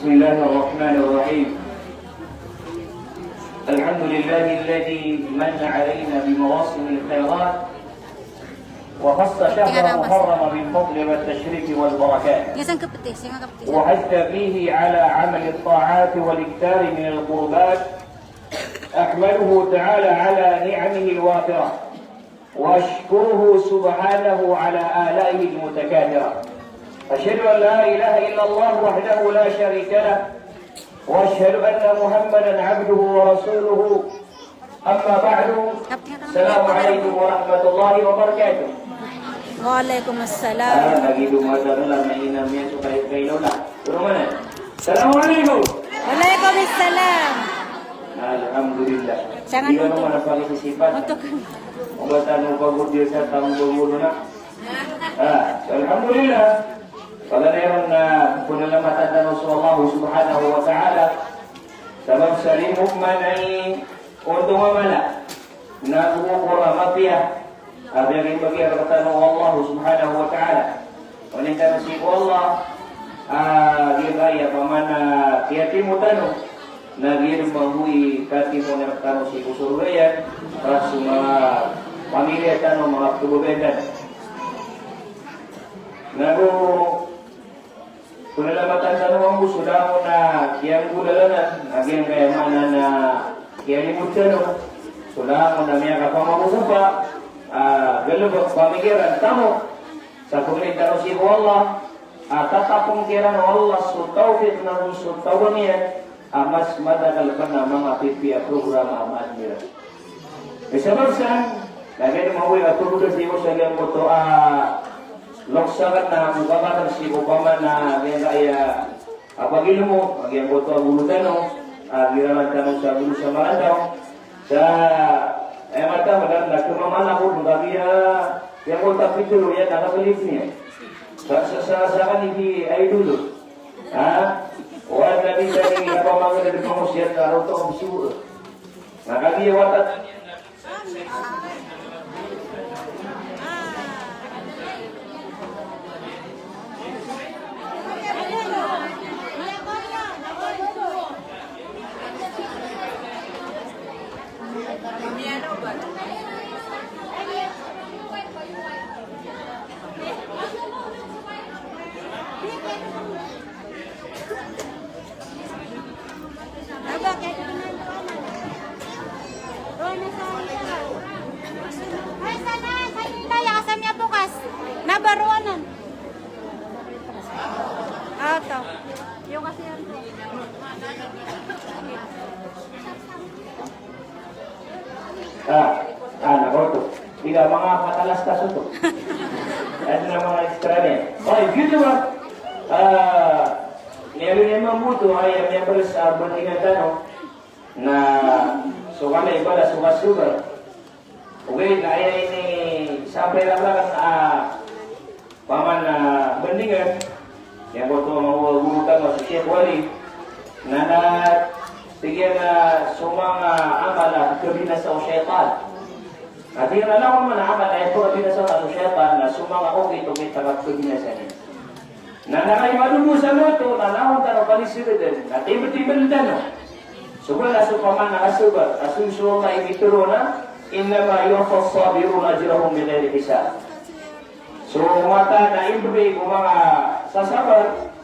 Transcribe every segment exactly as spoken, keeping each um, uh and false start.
بسم الله الرحمن الرحيم. الحمد لله الذي من علينا بمواسم الخيرات وخص شهر محرم بالفضل والتشريف والبركات، وحث فيه على عمل الطاعات والإكثار من القربات. أحمده تعالى على نعمه الوافرة، وأشكره سبحانه على آلائه المتكاثرة. أشهد أن لا إله إلا الله وحده لا شريك له، وأشهد أن محمدا عبده ورسوله. أما بعد، السلام عليكم ورحمة الله وبركاته. Wa alaikum assalam. Ah, lagi dumadala na ina miyan so kayo, kayo na. Pero mana? Assalamu alaikum. Wa alaikum assalam. Alhamdulillah. Di kano mana pakisisipat. Oba tano pagod sa tano pagod na. Ah, alhamdulillah. Paganay ron na panalamatan tano so Allah subhanahu wa ta'ala. Sabap sa limo man a onto a mala na go ko ra mapiya a biyagay, biyagay rktano o Allah subhanahu wa ta'ala. Odi tano sii ko Allah a giyangkaya pman a kiyatimo tano, na giya dn mambo i katimo rktano sii ko sorga iyan, rk so manga pamilya tano, manga pkhababayaan tano. Na go panalamatan tano mambo so langon a kiyanggolalanan, a giyangkaya maana na kiyalimod tano, so langon a miyakapamagogopa a galbk pamikiran tano, sa pangnin tano sii ko Allah a tatapn kiran o Allah so tawfiq na go so tawbang iyan, a mas madakl pn a manga pipiya a programa a maana iran. Sabap san, lagid mambo a pagod sii ko sa giyangkoto a loks akn na go kakatn sii ko pman a giyangkaya a pagilmo a giyangkoto a goro tano a giralan tano sa Goro Samarandaw. Sa aya mata madakl na kmamala ko dn kagiya giyangkoto a pitharo iyan na kakalip niyan. Sa, sa, sa, sa kani ki idol. Ha? Oway, na di tani a pamangada di pangosiyat na rotong siwo. Na kagiya wata Ay, sana, sana, ya, sa miya bukas. Na baruanan. Ato. Yung kasi yan po. Ah, ah, nako to. Ika manga katalastas oto. Aya na manga extra niyan. Okay, beautiful. Ah, niyan mambo oto, aya miyabaloy sa bandingan tano. Na so kami ibaloy so kasobar. Okay, na aya inisampay rakn a pman a bandingan, giyangkoto a manga goro tano a si Sheikh Wali, na, na tig iyan a so manga amal a kabinasa o shaytan. Na tig iyan a langon man a amal a ipkabinasa o shaytan na so manga okit, okit a kabinasa niyan. Na, na kagiya madodosa oto, na langon tano palisbdn, na timbtimbl tano so balas o pman a kasobar, a so, so Allah i pitharo na, "Innama yuwaffas sabiruna ajrahum bighayri hisab." So wata na imbgay ko manga sasabar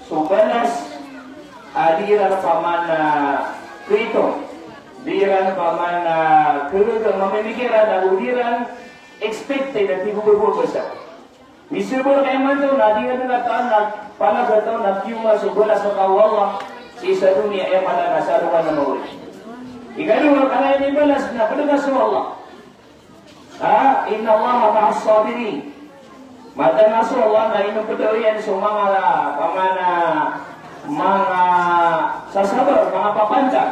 so balas a di iran pman a kito, di iran pman a kagaga mamimikiran, ago di iran expected a tig o babasa. Misobar ka imanto na di nga dn a taan na palagataw na piyoman so balas rka o Allah sii sa doniya, aya maana na sa alongan a maori. Ikadowa, ka aya inibalas na pd ka so Allah. Ha, innallaha ma'as sabirin. Mataan a so Allah na inompd iyan so manga, manga, manga sasabar, manga papantag.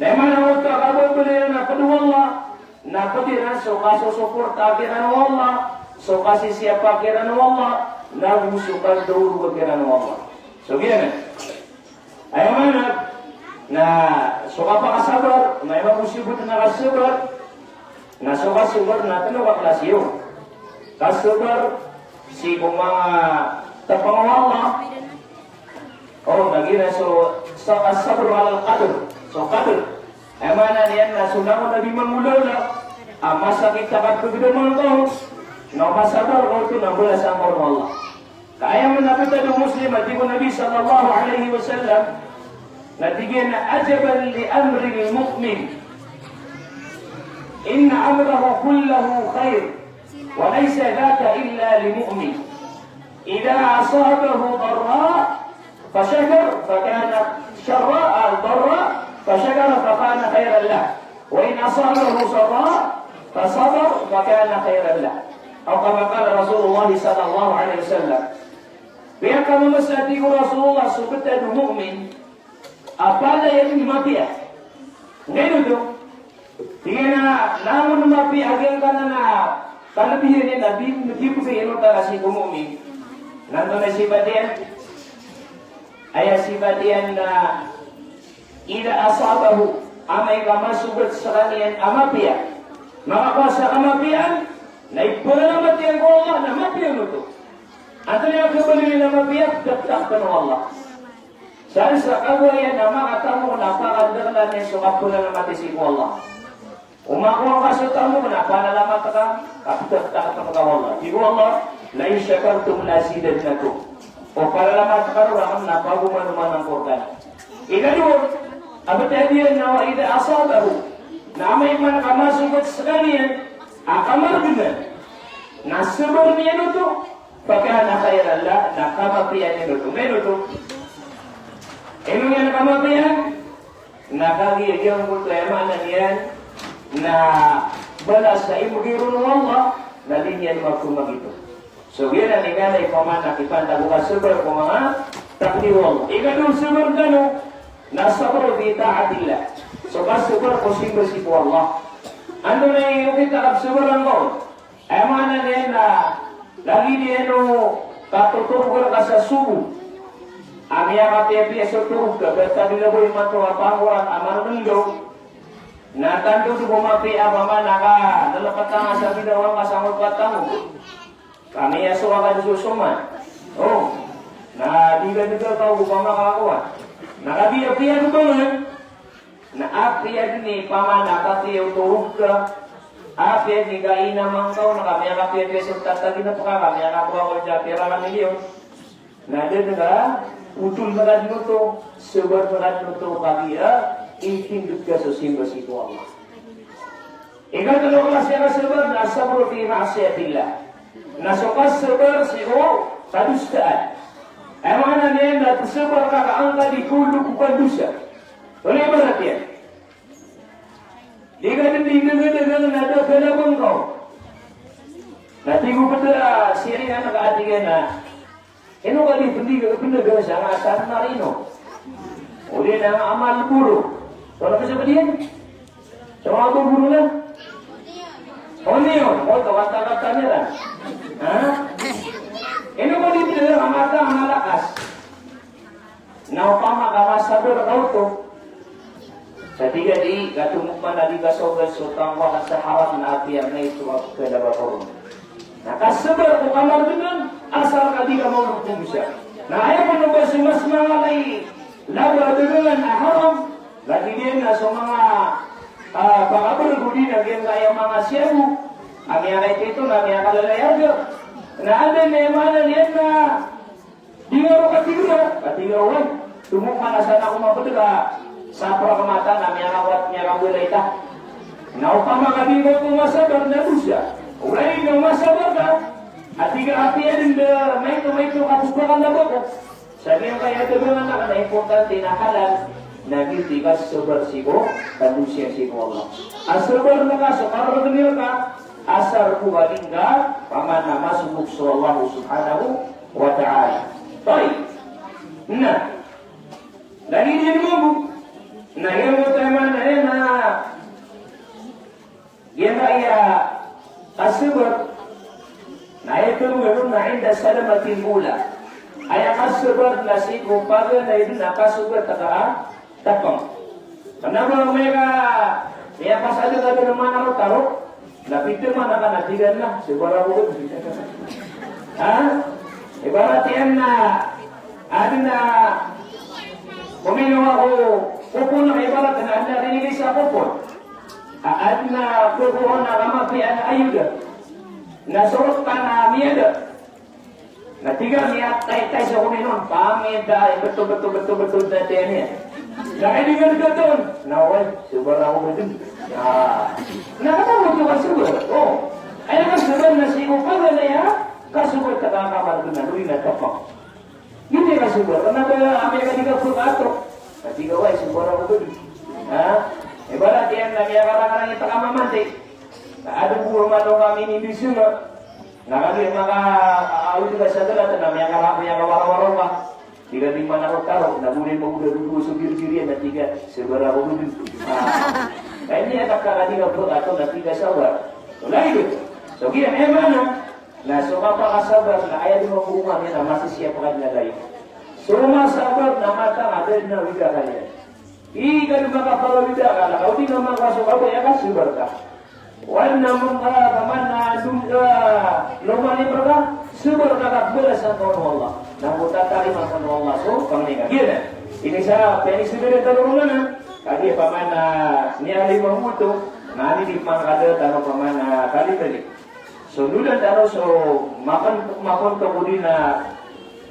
Na aya maana oto a kababaloy iran a pd o Allah, na pd iran so kasosoporta kiran o Allah, so kasisiyapa kiran o Allah, na go so kadaorog kiran o Allah. So giyanan. Aya maana na so kapakasabar, na aya maana o sibot na kasabar, na so kasabar na tlo ka klasi on. Kasabar sii ko manga tpng o Allah. O, na Ina so, so as-sabru alal qadr. So qadr. Aya maana niyan na so langon a di mangolaola a masakit a kapagdamang ka on, na masabar ka oto na balasan ka o Allah. Ka aya maana a btad o Muslim a tig o Nabi sallallahu alaihi wasallam, na tig iyan a, "Ajaban li amril mu'min. Inna amrahu kullahu khair, wa laysa dhaka illa lil mu'min. Idha asabathu darra, fashakar, fakana sharra, aw darra, fashakara, fakana khairan lah. Wa in asabathu sarra, fasabara, fakana khairan lah." Aw kama qala Rasulullah sallallahu alaihi wasallam. Piyakamamasati ko Rasulullah so btad o mu'min a palaya dn mapiya. Nggaino oto? Tig iyan a langon mapiya a giyangkanan a kalbihan iyan a di, di pd iyan o tara sii ko mu'min. Na antonaa i sipat iyan? Aya sipat iyan na idha asabahu, amay ka masogat skaniyan a mapiya, makakowa sa kamapiyaan, na ipphalamat iyan ko Allah na mapiya oto. Antonaa i kabaloy iyan a mapiya? Pthakthaktn o Allah. Sa, sa kagoya niyan a makatamok na pakandaklan iyan so kapphalamat sii ko Allah. O makowa ka so tamok na panalamat ka, ka pthakthaktn ka o Allah. Tig o Allah, "La in shakartum la azidannakum." O panalamat ka roo rakn na pagomanomanan ko rkano. Ikadowa a btad iyan na wa idha asabahu, na amay man ka masogat skaniyan a kamargnan, na sabar iyan oto, fakana khairan lah, na kamapiya niyan oto. Nggaino oto? Ino niyan kamapiya? Na kagiya giyangkoto aya maana niyan na balas a imbgay ron o Allah, na di niyan mapmagito. So giyanan i miyaaloy i pamana a kipantag o kasabar ko manga takdir o Allah. Ikadowa a sabar tano na sabru bi ta'atillah. So kasabar ko simba sii ko Allah. Antonaa i okit a kapsabaran ka on? Aya maana niyan na lagid iyan o katotorog ka sa sogo a miyakapiyapiya so torog ka, ba tadila bo imanto a pangoran a marndaw. Na tanto so bo mapiya a pamana ka lalapat tanga sa bidaw angka sa ngolpat tamo. Ka miyasowa ka di so soman. O. Na di ka dga ka o pamakakowa. Na kapiyapiya ka ba man. Na apiya dn i pamana a kapiya o torog ka, apiya dn i kainam angka on, na ka miyakapiyapiya so tatag iyan a pka, ka miyakakowa ka on sa pira ka milyon. Na da dn ka, otol na ka dn oto, sabar na ka dn oto, kagiya itindg ka so simba sii ko Allah. Ikatlo a klasi a kasabar na sabru fi ma'siyatillah. Na so kasabar sii ko kadosaan. Aya maana niyan na sabar ka ka angka di kolog ko kadosa. Aya ibarat iyan. Di ka dn di dgdgn na da a galbk ka on. Na tig o pd a siringan ka a tig iyan a, ino ka di pd, pd a galbk sa nga sa Marino. O di na nga a Marlboro. Tonaa pn sa pd iyan? Sa manga Marlboro na? Onion. O, katawan-katawan iran. Ha? Ino ka di pd a galbk sa nga a Malakas. Na opama ka masabar ka oto, sa tig a di, katomok man a di kasogat so tangwa ka sa haram na apiya maito a pkhalaba ko ron. Na kasabar ko kamargnan, asar ka di ka maolog ko dosa. Na aya pn o ba so mas manga laba a dagangan a haram, lagid iyan na so manga, ah, pakabrg odi na giyangkaya manga shabu, a miyakaito-ito na miyakalalay a arga. Na adn a aya maana niyan na di nga ron katigra, katigra, oway. Tomok man a san ako mapd ka sa prak mata na miyakawat, miyakabolay ta. Na opama ka di nga oto masabar na dosa. Oway, na masabar ka. A tig a apiya dn da maito-maito ka pkhalaba ko. Sa giyangkaya dagangan akn a importante na halal, na giyoto i kasabar sii ko, kadosa sii ko Allah. A sabar na ka so kargn iyan ka, asar ko ba di ngka pamana masogop so Allah subhanahu wa ta'ala. Tayyib. Na lagid iyan mambo. Na iyan mambo taman na iyan na Giyangkaya kasabar, na aya tharoon na inda sadmatil ula. Aya kasabar na sii ko paganay dn a kasogat ka a tapang. Kna ba amay ka miyapasad ka dn a mana roo taro, na pitharo man ka na tig iyan na, sabar ako dn. Ha? Ibarat iyan na, adn a Omino ako, kopon na ibarat na adn a rinili sa kopon. A adn a kokohon a kamapiya na ayuda. Na sorot ka na miyada. Na tig a miyataytay so kominon, pamida, beto, beto, beto, beto, dati niyan. Na kay di nga datoon. Na, way, sobar ako ba dn? Ah. Na kataw mo ka sobar. O. Aya kasobar na sii ko paganay a kasobar ta ka kamal ko na, lori na tapang. Giyoto i kasobar, kna ba amay ka di ka pkaato. Ka di ka, way, sobar ako ba dn? Ha? Ibarat iyan na miyakarang-arang i ta ka mamantay. Na adn bo a mano ka minindisona. Na kagiya maka, a, awid ka sa galat, na miyakara-, miyakawarawaraw ka. Di ka di manakot taro, na guri mo uda dudu so birbir iyan, na tig a, sobar ako ba dn? Ha? Kay niyan ka ka di ka pkaato, na tig a sobar. Wala ito. So, giya, eh, mana? Na so kapakasabar na aya di mabunga niyan na masisiyap ka dn a dayo. So masabar na mataan a da dn a wida ka niyan. Ika dn makapagawida ka na, ka o di nga makaso ka ba, aya ka sobar ka. Wan na mangka paman na dun ka lomalim rka, sobar ka, ka balasan ka o Allah. Na go tatarima ka o Allah so pangni ka. Giyanan. Ini sa penisobar tano ron anan. Kagiya paman na niyan lima oto, na ini di pangkada tano paman na kalima ni. So, dolan tano so makan, makontok odi na,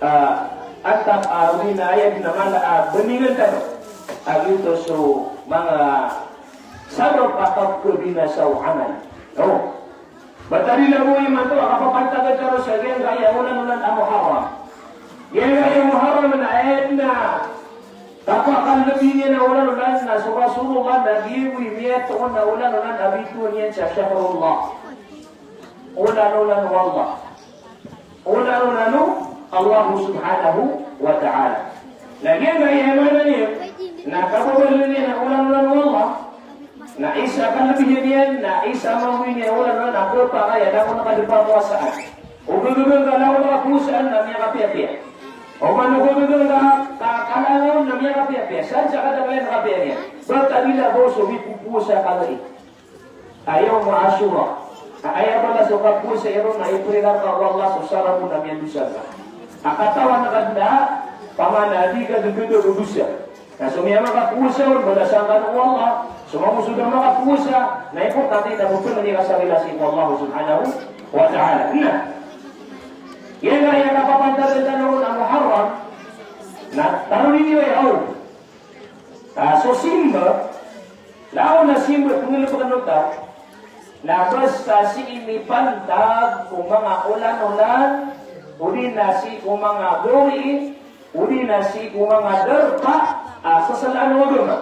ah, antap, ah, odi na aya di na mala, ah, bandingan tano. A giyoto so manga sabap a kapkabinasa o amal. O. Ba tano di labo imanto a kapapantagan tano sa giyangkaya olan-olan a Muharram. Giyangkaya Muharram na aya na kapakalbi niyan a olan-olan na so Rasulullah na giyoto i miyatoon a olan-olan a bitowan iyan sa Shahrullah. Olan-olan o Allah. Olan-olan o Allah Subhanahu wa Ta'ala. Na giyangkaya maana niyan na kababalan iyan a olan-olan o Allah. Na isa a kalbihan iyan, na isa a mambo iyan a olan-olan a kapakay a langon a kadapowasaan. O gagaga ngka langon a kapowasaan na miyakapiyapiya. O mano gagaga ngka ka, kalangon na miyakapiyapiya. Sadn sa kadakl iyan a kapiya niyan. Ba tano di labo so mipopowasa ka lagi. A yawm Ashura. A aya balas o kapowasa iron na iprira rka o Allah so sarang o na miyandosa ka. A katawan ka dn a paman a di ka dn gagaga o dosa. Na so miyamakapowasa on, balasan ka o Allah. So mambo so da makapowasa, na importante na pphangni ka sa relasi ko Allah Subhanahu wa Ta'ala. Na giyangkaya kapapantagan tano ron a Muharram, na tano di niyo aya o. Ah, so simba, langon a simba pngalbkn o taw, na basta sii mipantag ko manga olan-olan, odi na sii ko manga gawii, odi na sii ko manga darpa a sasalaan o agama.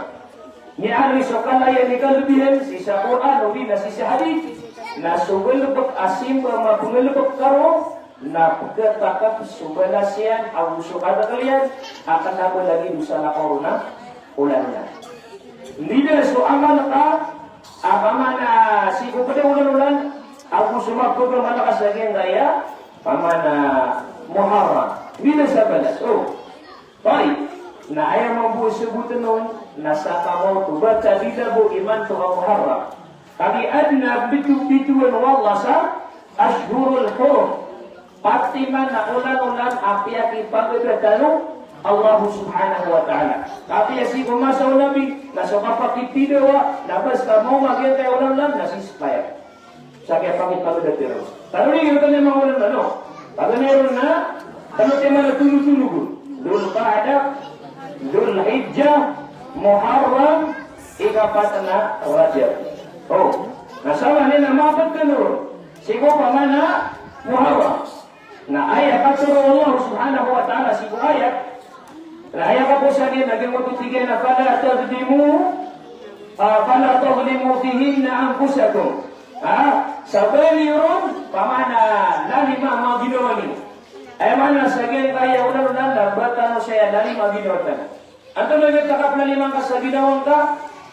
Niyan so kalaya ni kalbihan sii sa Qur'an odi na sii sa hadith, na so galbk a simba a mapngalbk ka ron, na pkhatakp so balas iyan ago so kadakl iyan a kna ba lagid o salakaw ron a olan-olan. Mbida so amal ka a paman a sii ko pd a olan-olan ago so mapagamal ka sa giyangkaya paman a Muharram. Mbida sa balas. O. Tayyib. Na aya mambo sabotn on na sa kamaoto, ba tano di labo imanto a Muharram. Kagiya adn a bito-, bitowan o Allah sa Ashhurul Hurum. Pati man a olan-olan a piyakipagada tano o Allah Subhanahu wa Ta'ala. Kagiya sii ko masa o Nabi, na so kapakitidawa, na basta maoma giyangkaya olan-olan, na sispayan. Sa kiyapakipagada tano. Tano di giyoto na manga olan-olan, no? Paganay ron na, tano di mala tolo-tolo go. Dhul Qa'dah, Dhul Hijjah, Muharram, ikapat na Rajab. O. Na sabaad iyan na mapat tano ron. Sii ko paman a Muharram. Na aya katharo o Allah Subhanahu wa Ta'ala sii ko ayat, na aya kapowasa niyan na giyangkoto tig iyan a, "Fala tadhlimu, ah, fala tadhlimu fihinna anfusakum." Ah, sabaad niyo ron, paman a lalima a manga ginawa niyo. Aya maana sa giyangkaya olan-olan na ba tano saya lalima a ginawa tano. Antonaa i takap na lima ngka sa ginawa ngka?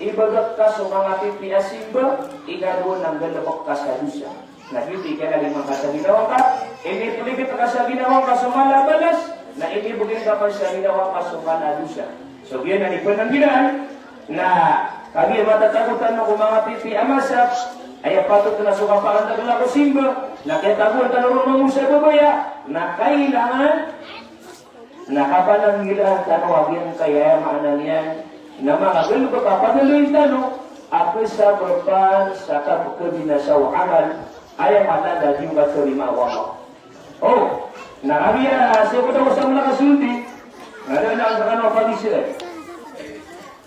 Ibagak ka so manga pipiya a simba, ikadowa na nggalbk ka sa dosa. Na giyoto i kena lima ngka sa ginawa ngka, inipligit ka sa ginawa ngka so mala a balas, na inibgay ngka pn sa ginawa ngka so mala a dosa. So giyanan i pananggilaan, na kagiya matatagotan ko manga pipiya a masa, aya patot na so kapakandagal ko simba, na kiyatagoan tano ron mambo sa babaya, na kailangan Na kapananggilaan tano a giyangkaya maana niyan na manga galbk a pagaloyin tano a kasabapan sa kapkabinasa o amal, aya maana na di katarima o Allah. O, na kagiya sii ko daw sa manga kasondi, na da na kano pagisaan.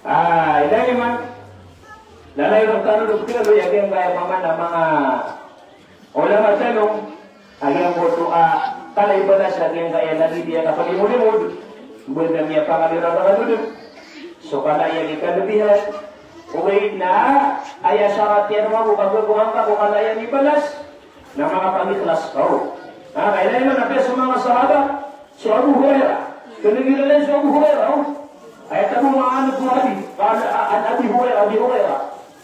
Ah, ilay man. Lalay rktano rktano a giyangkaya maana manga ulama tano, a giyangkoto a kala i balas a giyangkaya lagid iyan a kapagimolimod, banda miyapangalira a kadodon. So kala iyan i kalebihan, ogaid na aya sarat iyan mambo ka gagawa ngka ko kala iyan i balas, na makapagikhlas ka. O. Ah, kaya iyan na piyasama so manga sahaba, so Abu Hurairah. Kna gilala so Abu Hurairah, o. Aya tano maana ko hadith, qala, an Abi Hurairah, Abi Hurairah.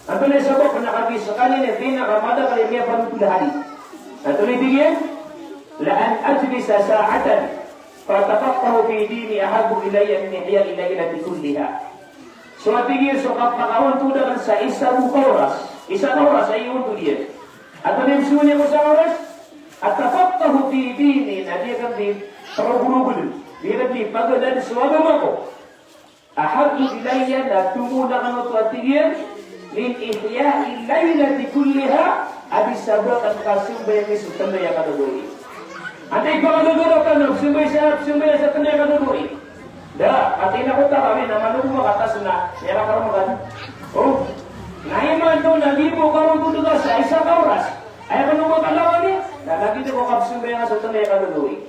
Antonaa i sabap na kagiya skaniyan i pinakamadakl a miyapanotol a hadith? Antonaa i tig iyan? "La an ajlisa sa'atan fatafaqqahu fi dini ahabbu ilayya min ihya'i laylati kulliha." So a tig iyan so kapakaontod akn sa isa bo ka oras, isa ka oras a iontod iyan. Antonaa i pzowaan iyan ko sa oras? Atafaqqahu fi dini, na di akn di progologoln, di akn di pagdaan so agama ko. Ahabbu ilayya, na tomo akn oto a tig iyan, min ihya'i laylati kulliha, a di sa ba akn kasambayang so tnday a kadodoi. Antaa i pagdodoi akn na pzambayang sa, pzambayang sa tnday a kadodoi. Da, katii na ko ta kami na manogo makatas na, aya ka karamakan. O, na imanto na di bo karontod ka sa isa ka oras. Aya kano ba kalawani, na lagid o kapzambayang so tnday a kadodoi.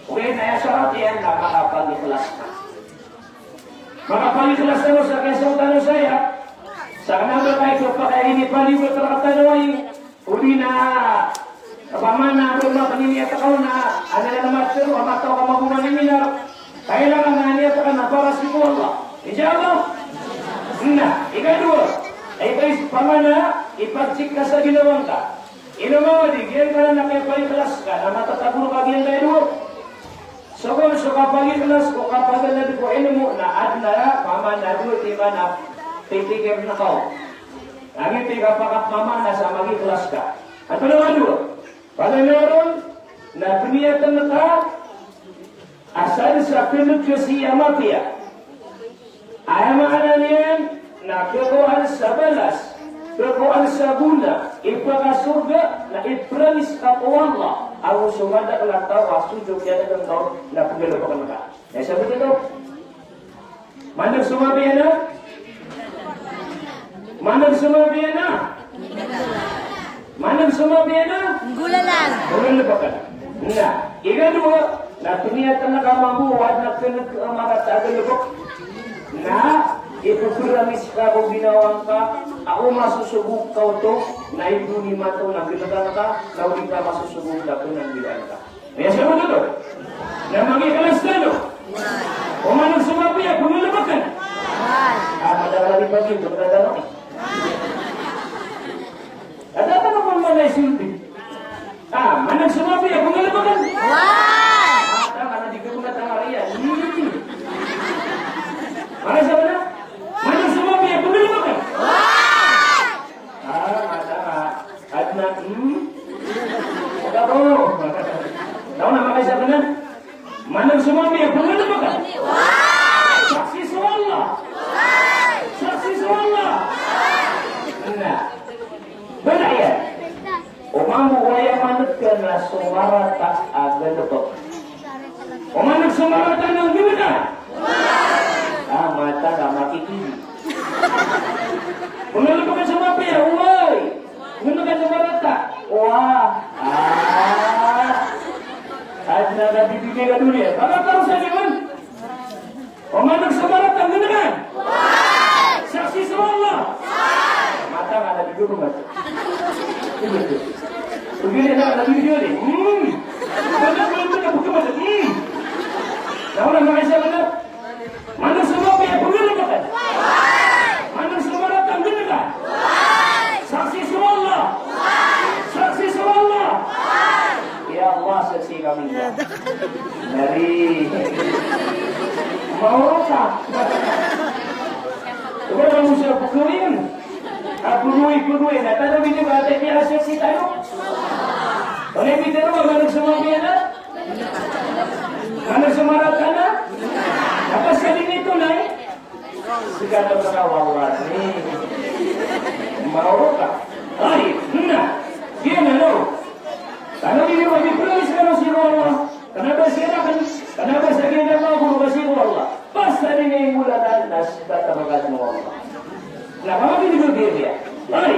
Ogaid na aya sarat iyan na makapagikhlas ka. Makapagikhlas tano sa kiyasaw tano saya. Sa kna ba kaito pakay ini paliyo ko trakatano ay. Odi na, opama na, opama na, opama na, opama na, opama na, opama na, opama na, opama na, opama na, kailangan na niyan a para sii ko Allah. Insha Allah. Na, ikadowa, ay, opama na, ipagtsik ka sa ginawa ngka. Ino mawadi, giyangkanan a kiyapaikhlas ka, na matatago rka giyangkaya dowa. So kon so kapagikhlas ko kapaganad ko ilmo na adn a, opama na, dowa timan a titikir na kaw. Lagid i kapakapamana sa magikhlas ka. Antonaa i dowa? Paganay ron na pniyatn ka a sadn sa kneg ka sii a mapiya. Aya maana niyan na kakowaan sa balas, kakowaan sa gona, ipakasorga, na ipramis ka ko Allah ago so madakl a taw a so dn kiyatngkn ka on na pnggalbkn ka. Aya sabot oto. Maneg so mapiya na? Maneg so mapiya na? Maneg so mapiya na? Nggolalan. Nggolalan. Na, ikadowa, na pniyatn ka mambo a adn a kneg a marata a galbk. Na ipopramis ka ko ginawa ngka a o masosogo ka oto, na ibo niyo mato na gnkan ka, na o di ka masosogo na pnanggilaan ka. Aya sabot oto. Na magikhlas tano. O maneg so mapiya, pnggalbkn. Ah, madakl a di pagin, pnggalbkn. Ata tano pn manay sindi. Ah, maneg so mapiya, pnggalbkn. Ah, tama na di ko pngatama riyan. Hmm. Maneg so mapiya, pnggalbkn. Ah, matama. Adn a, hmm? Ikadowa. Taw na makaisa kna. Maneg so mapiya, pnggalbkn. Saksi so Allah. Saksi so Allah. Na. Bnar iyan. O mambo aya maneg ka na so marata a galbk. O maneg so marata na gnkan. Ah, mata ka makikidi. Pnggalbkn so mapiya, oway. Gnkan so marata. Oway. Ah. Adn a bibigay ka doniya. Baka ka sa niyan. O maneg so marata, gnkan. Saksi so Allah. Mata ka na di ko mata. Pgili na na di ko ni. Hmm. Mata ko na ko mata. Hmm. Na wala na isa na. Maneg so mapiya, pnggalbkn. Maneg so marata, gnkan. Saksi so Allah. Saksi so Allah. Ya Allah, saksi kami. Dari Maurota. Uba na mo sa pgawin. A pgawin, pgawin. Na tano bito ba, ati, ati, a saksi tano. Ano bito ba, maneg so mapiya na? Maneg so marata na? Apa sa di nito na? Sikat a baka wallahi. Maoro ka. Ay, na. Giyanan o. Kano di nito di promise kano sii ko Allah. Kna ba siran, kna ba sa giya na goro ka sii ko Allah. Basta di na imolalan na sikat a baka sii ko Allah. Na, pamagid ko giya. Ay.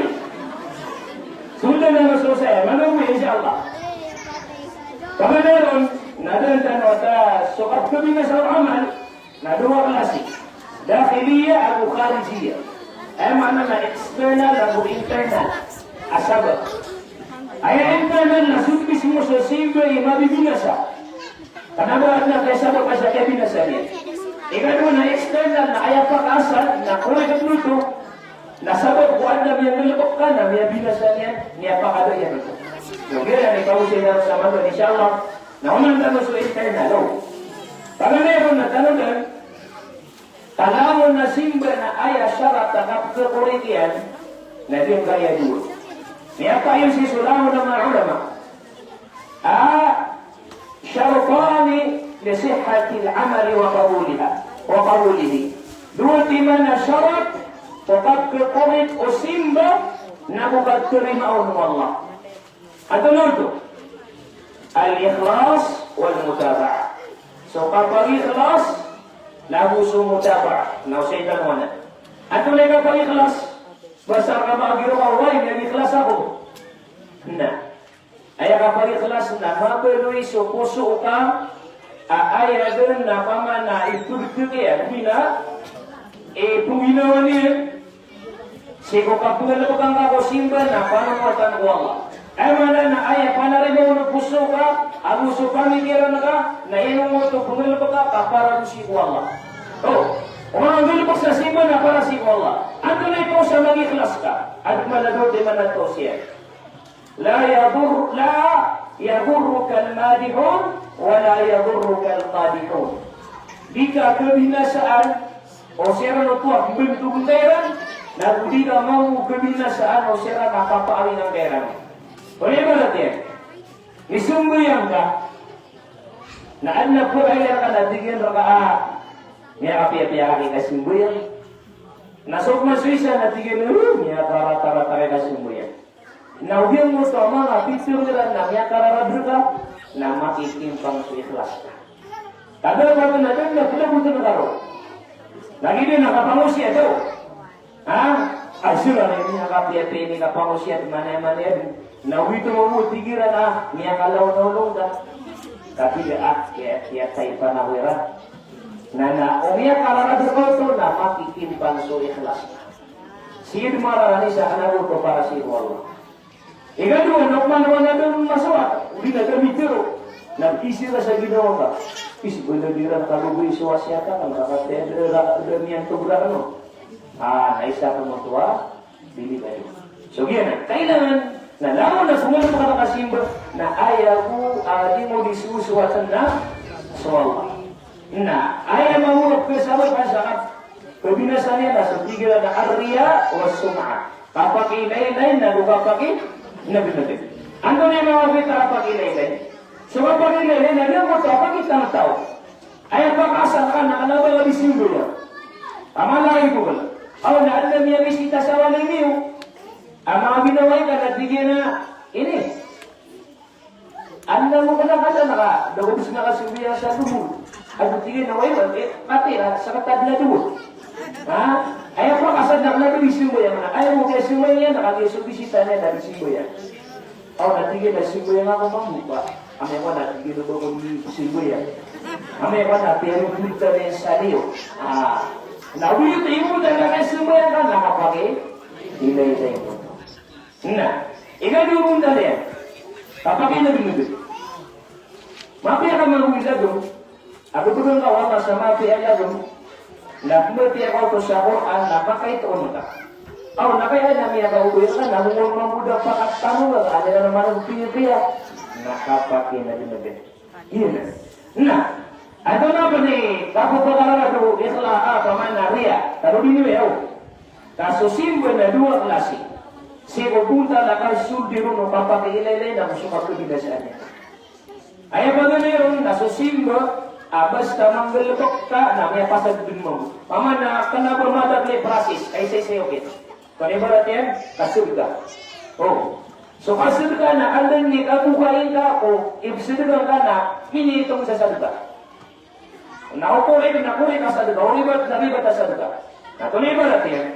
Sundan na so saya, manowi, insha Allah. Pangalaron, na dn tano ta so kapkabinasa o amal, na dowa klasi. Dakhiliya ago kharijiyya. Aya maana na external ago internal a sabap. Aya internal na so mismo so simba i mabibinasa. Kna ba adn a kaya sabap a sa kiyabinasa niyan. Ikadowa na external na aya pakaasal na korek oto. Na sabap ko adn a miyanggalbk ka na miyabinasa niyan, miyapakadaya niyan. So giyanan i pagosay tano sa maga, insha Allah. Na onahan tano so internal, o. Paganay ron na tano dn, ka langon a simba na aya sarat a kapkhakorek iyan, na giyangkaya dowa. Miyapayosi so langon a manga ulama a shartani li sihhatil amali wa qabuliha, wa qabulihi. Dowa timan a sarat o kapkhakorek o simba na go katarima on o Allah. Antonaa oto? Al-ikhlas wal mutaba'ah. So kapagikhlas na go so mutaba'ah. Na osayn tano anan. Antonaa i kapagikhlas? Basta ka magiraw ka, way, miyagikhlas ako. Na. Aya kapagikhlas na mabaloy so poso ka, a aya dn na pamana i pagtg iyan, mina, i pngginawa niyan, sii ko kapnggalbkn ka ko simba na panamatan ko Allah. Aya maana na aya panarima on o poso ka, ago so pamikiran ka, na ino oto pnggalbk ka, ka para sii ko Allah. O, o manga nggalbk sa simba na para sii ko Allah. Antonaa i pos a magikhlas ka? Adn a maana dowa timan a tosiyat. La yadur-, la yadurrukal madihun, wa la yadurrukal qadihun. Di ka kabinasaan o siran oto a pmbntogn ka iran, na go di ka mambo kabinasaan o siran a kapaawingan ka iran. Aya ibarat iyan, misambayang ka, na adn a pakailay rka na tig iyan rka a, miyakapiyapiya aki kasambayang. Na so pman so isa na tig iyan, eh, miyakaratarata aki kasambayang. Na ogaid oto a manga pitharo iran na miyakararad rka, na makitimpang so ikhlas ka. Taman a pd na dn na pd a pd na karo. Lagid iyan a kapangosiyat o. Ha? Aziran a miyakapiyapiya ini kapangosiyat, manaya-manaya dn. Na ogaid oto mambo tig iran a miyakalaw na olong ka. Katii a, kiya, kiya taipan ako iran. Na, na, o miyakararad rka oto na makitimpang so ikhlas ka. Sii dn mararani sa kna oto para sii ko Allah. Ikadowa na pman o adn a masawat, o di na ka mitharo. Na pisi ka sa ginawa ka. Pisi ba na di ran kalogoy so wasiyat akn, ka kataya da, da, da miyantog rakn on. Ah, na isa pman oto a delikado. So giyanan, kailangan na langon a so manga pkakasimba na aya bo a di mo di sosowatan na so Allah. Na aya mambo a pkasabap sa kabinasa niyan na so tig iran a ar-riya was-sum'ah. Kapakiilaylay na go kapakinagnag. Antonaa i manga btad a kapakiilaylay? So kapakiilaylay na giyangkoto a pakitangtaw. Aya pakaasal ka na kna ba ka di simbayang. Ka mala i bo kna. Aw na adn a miyamisita sa walay niyo. A manga ginawai ka na tig iyan a ini. Adn a mo kna ka da na ka, da ko bs na kasimbayang sa dohor. Ago tig iyan a way, way, eh, pati na, sa katad na dohor. Ha? Aya pakaasal na kna ba di simbayang na. Aya mo kiyasimbayang iyan na kagiya so bisita niyan na di simbayang. Aw na tig iyan a simbayang ako mambo ba. Amay ko na tig iyan a ba ko di simbayang. Amay ko na piyanopunta niyan sa liyo. Ah. Na ogaid oto, ino oto na kasimbayang ka na kapakiilaylay oto. Na, ikadowa ron na niyan, kapakinagnag. Mapiya ka mambo i lagm, a bthowan ka o Allah sa mapiya i lagm, na pmbatiya ka oto sa Qur'an, na pakaitoon ka. Aw, na kaya na miyakaogoy ka, na mongol mambo da pakatanong ka, aya na maana piyapiya, na kapakinagnag. Giyanan. Na, antonaa pn i kapphakararat o ikhlas, a, pman a riya. Tano dn i riya, o. Ka so simba na dowa klasi. Sii ko bontal a kasold iron o kapakiilaylay na so kapkabinasaan iyan. Aya paganay ron na so simba A, basta manggalbk ka na miyapasad dn mambo. Pamana kna ba madakl i prasis, ay saysay okit. Kna ibarat iyan, kasadka. O. So kasadka na anda i kabukain ka ko, ibsadka ka na, miniitong sa sadka. Na okit, na okit a sadka, o ribat, na ribat a sadka. Na kna ibarat iyan.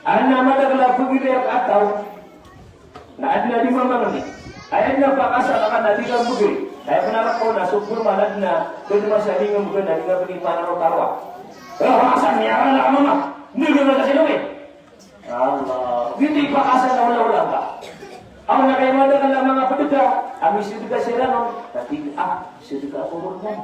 Adn a madakl a pagilay a taw, na adn a di mamangni. Aya adn a pakasad ka na di ka mbgay. Aya pn a rk on na so pman adn a, pwede man sa di nga mbgay na di nga bgi panarotaroa. Eh, pakasad, miyara na ka mama. Hindi ka na kasi nabi. Allah. Giyoto i pakasad a olaola ka. Aw na kay madakl a manga pd ka, a misadka siran on, na tig a, sadka ako ron man.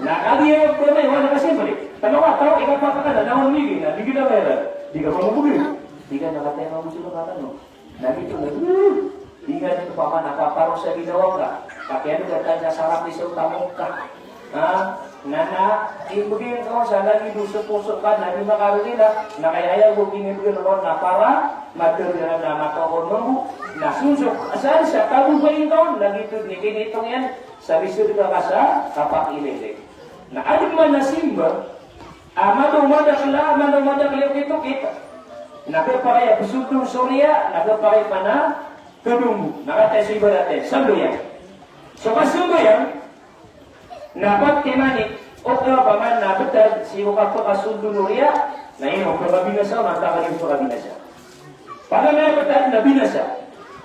Na kagiya pd ka, wala ka siyempre. Tano ka, tao, ikapapakan na, na on migi, na migi na kaya, di ka mamubugin. Di ka nakataya mamubugin ka tano. Na giyoto na, uh, di ka dito pa man, nakaparo sa ginawa ka. Pakiano ka tayo sa sarap ni sa utamok ka. Ha? Na, na, imbgay ngka on sa lagid o soposo ka, na di makarogila, na kay aya bo kinibgay ngka on na para matero iran na mataw on mambo, na sonsok, sa, sa kabobay ngka on, na giyoto dn i kinitong iyan, sa bisadka ka sa kapakiilaylay. Na adn man a simba a madaw madakl a, madaw madakl i okit-okit, na khapakay a psold on so riya, na khapakay pn a kadombo, na kataya so ibarat iyan, sambayang. So kasambayang, na pati mani, o ka paman na btad, sii ko kapakasold o riya, na ino, pakabinasa, o na takali o pakabinasa. Paganay a btad na binasa.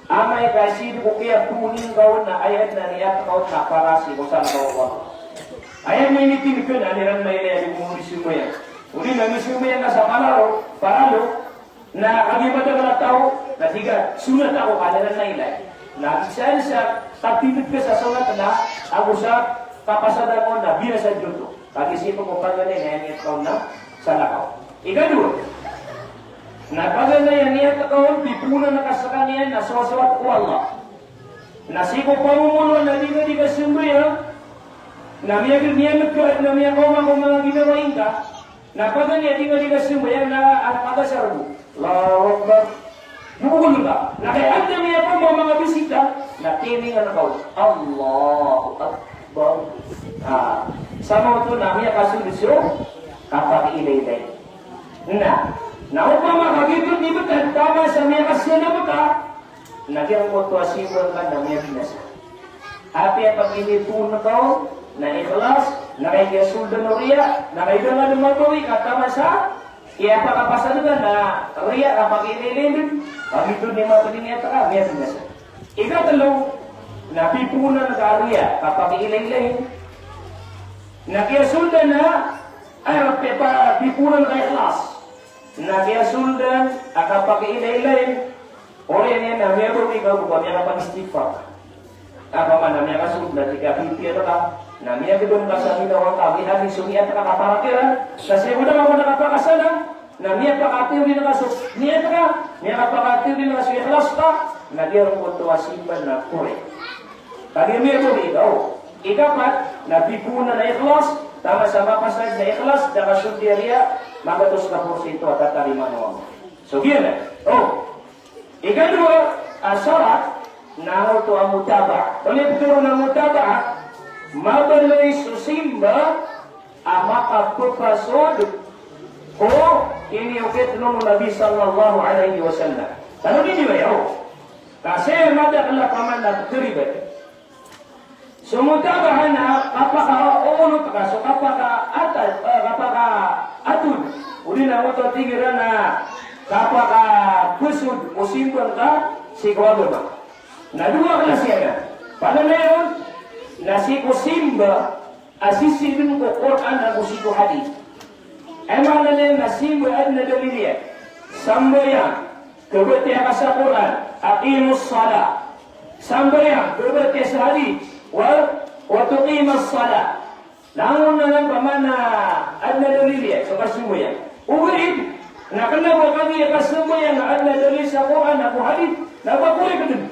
Amay ka sii ko kiyapoon ngka on na aya adn a niyat ka on na para sii ko salakaw o Allah. Aya adn a initindg on na iran mailay a di ko mambo di sambayang. Odi na misambayang ka sa paralo, paralo, Na kagiya madakl a taw, na tig a, sunat ako, ka da na ilay. Na isa sa katindg ka sa sunat na, ago sa kapasadan on na binasa dn oto. Kagiya sii ko paganay a niyat ka on na salakaw. Ikadowa, na paganay a niyat ka on, pipoonan ka skaniyan na sowasowat ko Allah. Na sii ko pamomoloan na di ka, di ka sambayang, na miyag-, miyamagka, na miyakaoma ko manga ginawa ingka, Na paganay a di nga di nga sambayang na an pagasar bo. Allahu Akbar. Bubugol ka. Na kay anda miyakaoma manga bisita, na tiningan ka on. Allahu Akbar. Ah, sa maoto na miyakasold so kapakiilaylay. Na, na opama ka giyoto i btad, taman sa miyakasana btad, Na giyangkoto a simba ngka na miyabinasa. Apiya pag inipoon ka on na ikhlas, na kay kiyasoldan o riya, na kay da nga dn mabawi ka taman sa kiyapakapasad ka na riya, kapakiilaylay dn, pagitod i mapd i niyat ka, miyabinasa. Ikatlo, na pipoonan ka a riya, kapakiilaylay, na kiyasoldan a, ay, apiya pipoonan ka ikhlas, na kiyasoldan a kapakiilaylay, Oriyan iyan na miyabawi ka bo ka miyakapag-istighfar. Opama na miyakasold na tig a pipiya ka, na miyagdam ka sa ginawa ka, miyagdam so niyat ka kapara kiran, sa siya ko da ka kapakasala, na miyapakatiyori na ka so niyat ka, miyakapakatiyori na ka so ikhlas ka, na giyangkoto a simba na korek. Kagiya miyabawi ka, o. Ikapat, na pipoonan a ikhlas, taman sa mapasad na ikhlas, da ka sold a riya, magatos ka porsyento a tatarimaan o Allah. So, giyanan. O. Ikadowa a sarat na oto a mutaba'ah. Tonaa i pitharo a mutaba'ah, mabaloy so simba a makapphasod ko iniyokit on o Nabi sallallahu alaihi wasallam. Tanodi niyo aya, o. Ka sii madakl a paman a pitharo iyan. So mutaba'ah na kapakaonot ka, so kapakaatad, eh, kapakaatod. Odi na oto a tig iran na kapakaphasod o simba ngka sii ko agama. Na dowa klasi anan. Paganay on, na sii ko simba a sisii dn ko Qur'an ago sii ko hadith. Aya maana niyan na simba a adn a dalil iyan. Sambayang, kabatiya ka sa Qur'an, aqimus salah. Sambayang, kabatiya sa hadith, wa, wa tuqimas salah. Langon anan opama na adn a dalil iyan so kasambayang. Ogaid na kna ba kagiya kasambayang na adn a dalil sa Qur'an ago hadith, na ba korek dn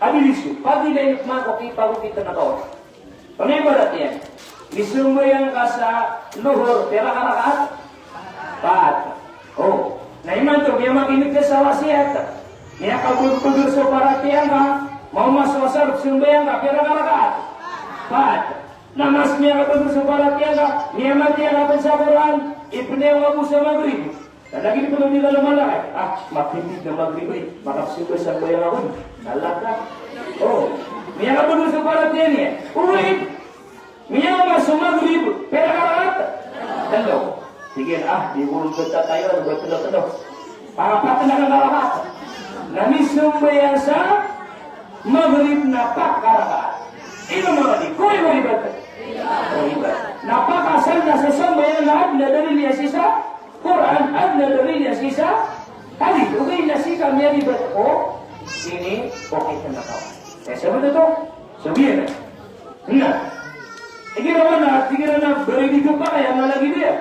a dalil so. Pagilay pman ko kipagokit na kaon. Pangaibarat iyan, misambayang ka sa lohor, pira ka rakaat? Pat. O. Na imanto, miyamakineg ka sa wasiyat, miyakabagbagr so paratiyaya ngka, maoma so asar, sambayang ka, pira ka rakaat? Pat. Na mas miyakabago so paratiyaya ka, miyamatiyaya ka pn sa Qur'an, ipnaya ka bo sa Maghrib. Na lagid pn o di ka lomalakay. Ah, matindg a Maghrib, eh. Makapsimba sa sambayang ako. Nalaka. O. Miyakabago so paratiyaya niyan. Oway. Miyama so Maghrib, pira ka rakaat? Tlo. Tig iyan, ah, di ko ron ptatayoan o ba tlo-tlo. Pakapat na ka rakaat. Na misambayang sa Maghrib na pat ka rakaat. Ino manga di? Kori-kori ba? Kori ba? Na pakasal na so sambayang na adn a dalil iyan sii sa Qur'an, adn a dalil iyan sii sa hadith. Ogaid na sii ka miyaribat o ini, okay ka na kawan. Kaya sabot oto, so giyanan. Na igira man a, tig iran a ba di khapakay a lagid iyan.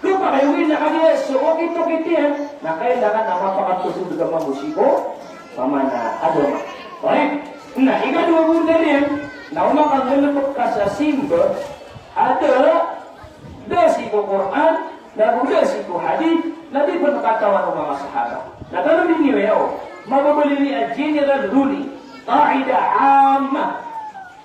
Khapakay, ogaid na kagiya so okit-okit iyan na kailangan a mapakatosod ka mambo sii ko pamana agama. Alright? Na ikadowa bo dn iyan na o makanggalbk ka sa simba a da, da sii ko Qur'an, na go da sii ko hadith, na di pn katawan o manga sahaba. Na tanodi niyo aya o mababaloy a general rule, qaida amma.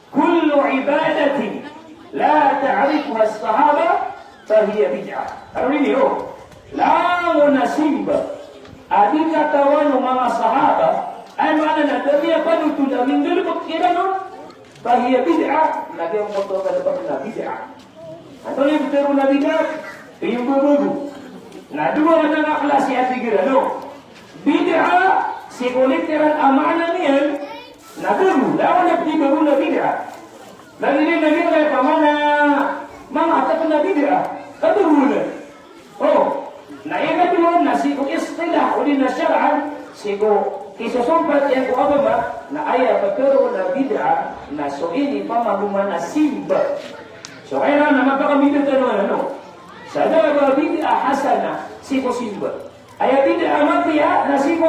Kullu ibadatin la ta'rifuha as-sahaba fahiya bid'ah. Ano ini o? Langon a simba a di katawan o manga sahaba, aya maana na da miyapanothol a minggalbk kiran on, fahiya bid'ah, na giyangkoto a galbk na bid'ah. Antonaa i pitharo a bid'ah? Pimbabago. Na dowa anan a klasi a tig iran o. Bid'ah sii ko literal a maana niyan na bago, langon a pimbabago na bid'ah. Na lagid iyan na giyangkaya pamana manga atap na bid'ah. Kabago na. O, na ikadowa na sii ko istilah odi na shar'an, sii ko kisosompat iyan ko agama, na aya pitharo a bid'ah na so inipamagoma na simba. So kailangan na mapakambida tano anan o. Sa da a ba bid'ah hasanah sii ko simba. Aya bid'ah a mapiya na sii ko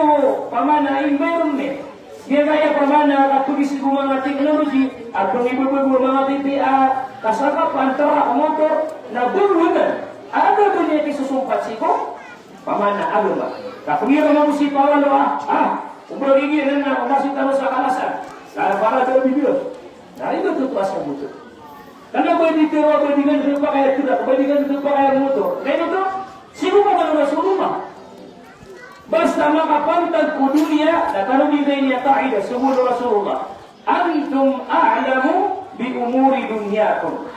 pamana environment. Giyangkaya pamana katogis sii ko manga technology, a pngibabago a manga P P A, kasakapan, trak, motor, na bago anan. Anda ba niyan kisosompat sii ko pamana agama? Kapngiya ka mambo sii pawalo a, ah, o ba giyanan na o masii tano sa kalasan. Na para da bid'ah. Na ino oto a sabot oto? Kna ba di tharoa ba di ngka khapakay a trak, ba di ngka khapakay a motor. Na ino oto? Sii ko pamana o Rasulullah. Basta makapantag ko doniya, na tano di ngka ini a qaida, so bono o Rasulullah. Antum a'lamu bi umuri dunyakum.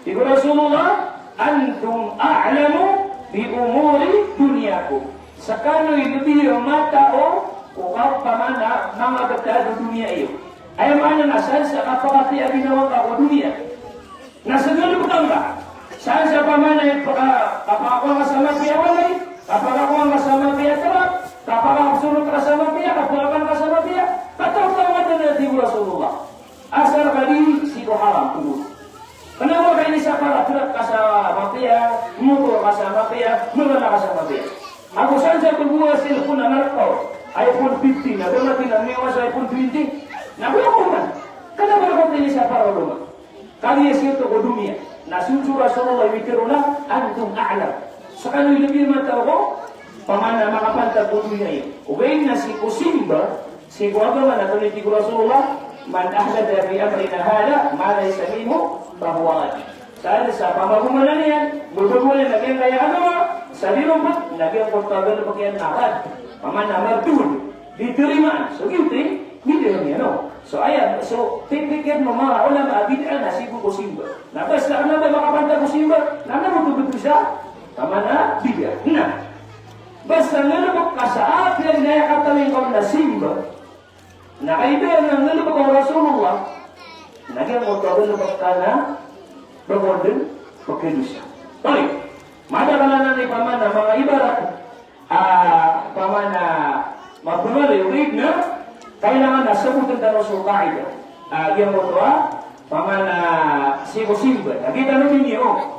Tig o Rasulullah, antum a'lamu bi umuri dunyakum. Skano i lbi matao ko kapamana manga btad o doniya iyo. Aya maana na san sa kapakati a ginawa ngka ko doniya. Na snggalbka ngka. San sa pamana i paka-, kapakakowa ngka sa mapiya a walay, kapakakowa ngka sa mapiya a trak, kapakasorot ka sa mapiya, kapakakan ka sa mapiya, kataw-taw ngka dn a tig o Rasulullah. Asar ka di sii ko haram, togos. Kna ba ka inisapar a trak ka sa mapiya, motor ka sa mapiya, mala ka sa mapiya. Ago san sa pgowa a cellphone a narkaw, iPhone fifteen, na ba matina miyawa sa iPhone twenty? Na ba ko man. Kna ba ka inisapar a loma. Kagiya sii oto ko doniya. Na so Rasulullah i pitharo na, antum a'lam. Skano i lbi matao ko pamana makapantag ko doniya iyo. Ogaid na sii ko simba, sii ko agama na tig o Rasulullah, man ahdatha fi amrina hadha ma laysa minhu fahuwa radd. San sa pamagoma niyan, babagoan iyan a giyangkaya agama, sa di ron pat, na giyangkoto a galbk iyan na radd. Pamana mardud. Di tarimaan. So giyoto i bid'ah niyan, no? So aya, so pipikir o manga ulama a bid'ah na sii ko simba. Na basta kna ba makapantag ko simba, na ino oto btad sa pamana bid'ah. Na basta ngalbk ka sa apiya aya katawan ka on na simba, na kagiya na ngalbk ka o Rasulullah, na giyangkoto a galbk ka na pkhadosa. Tayyib. Madakl anan i pamana manga ibarat. Ah, pamana mabngl, ogaid na kailangan na sabotn tano so qaida. Ah, giyangkoto a pamana sii ko simba. Lagid tano dn iyo.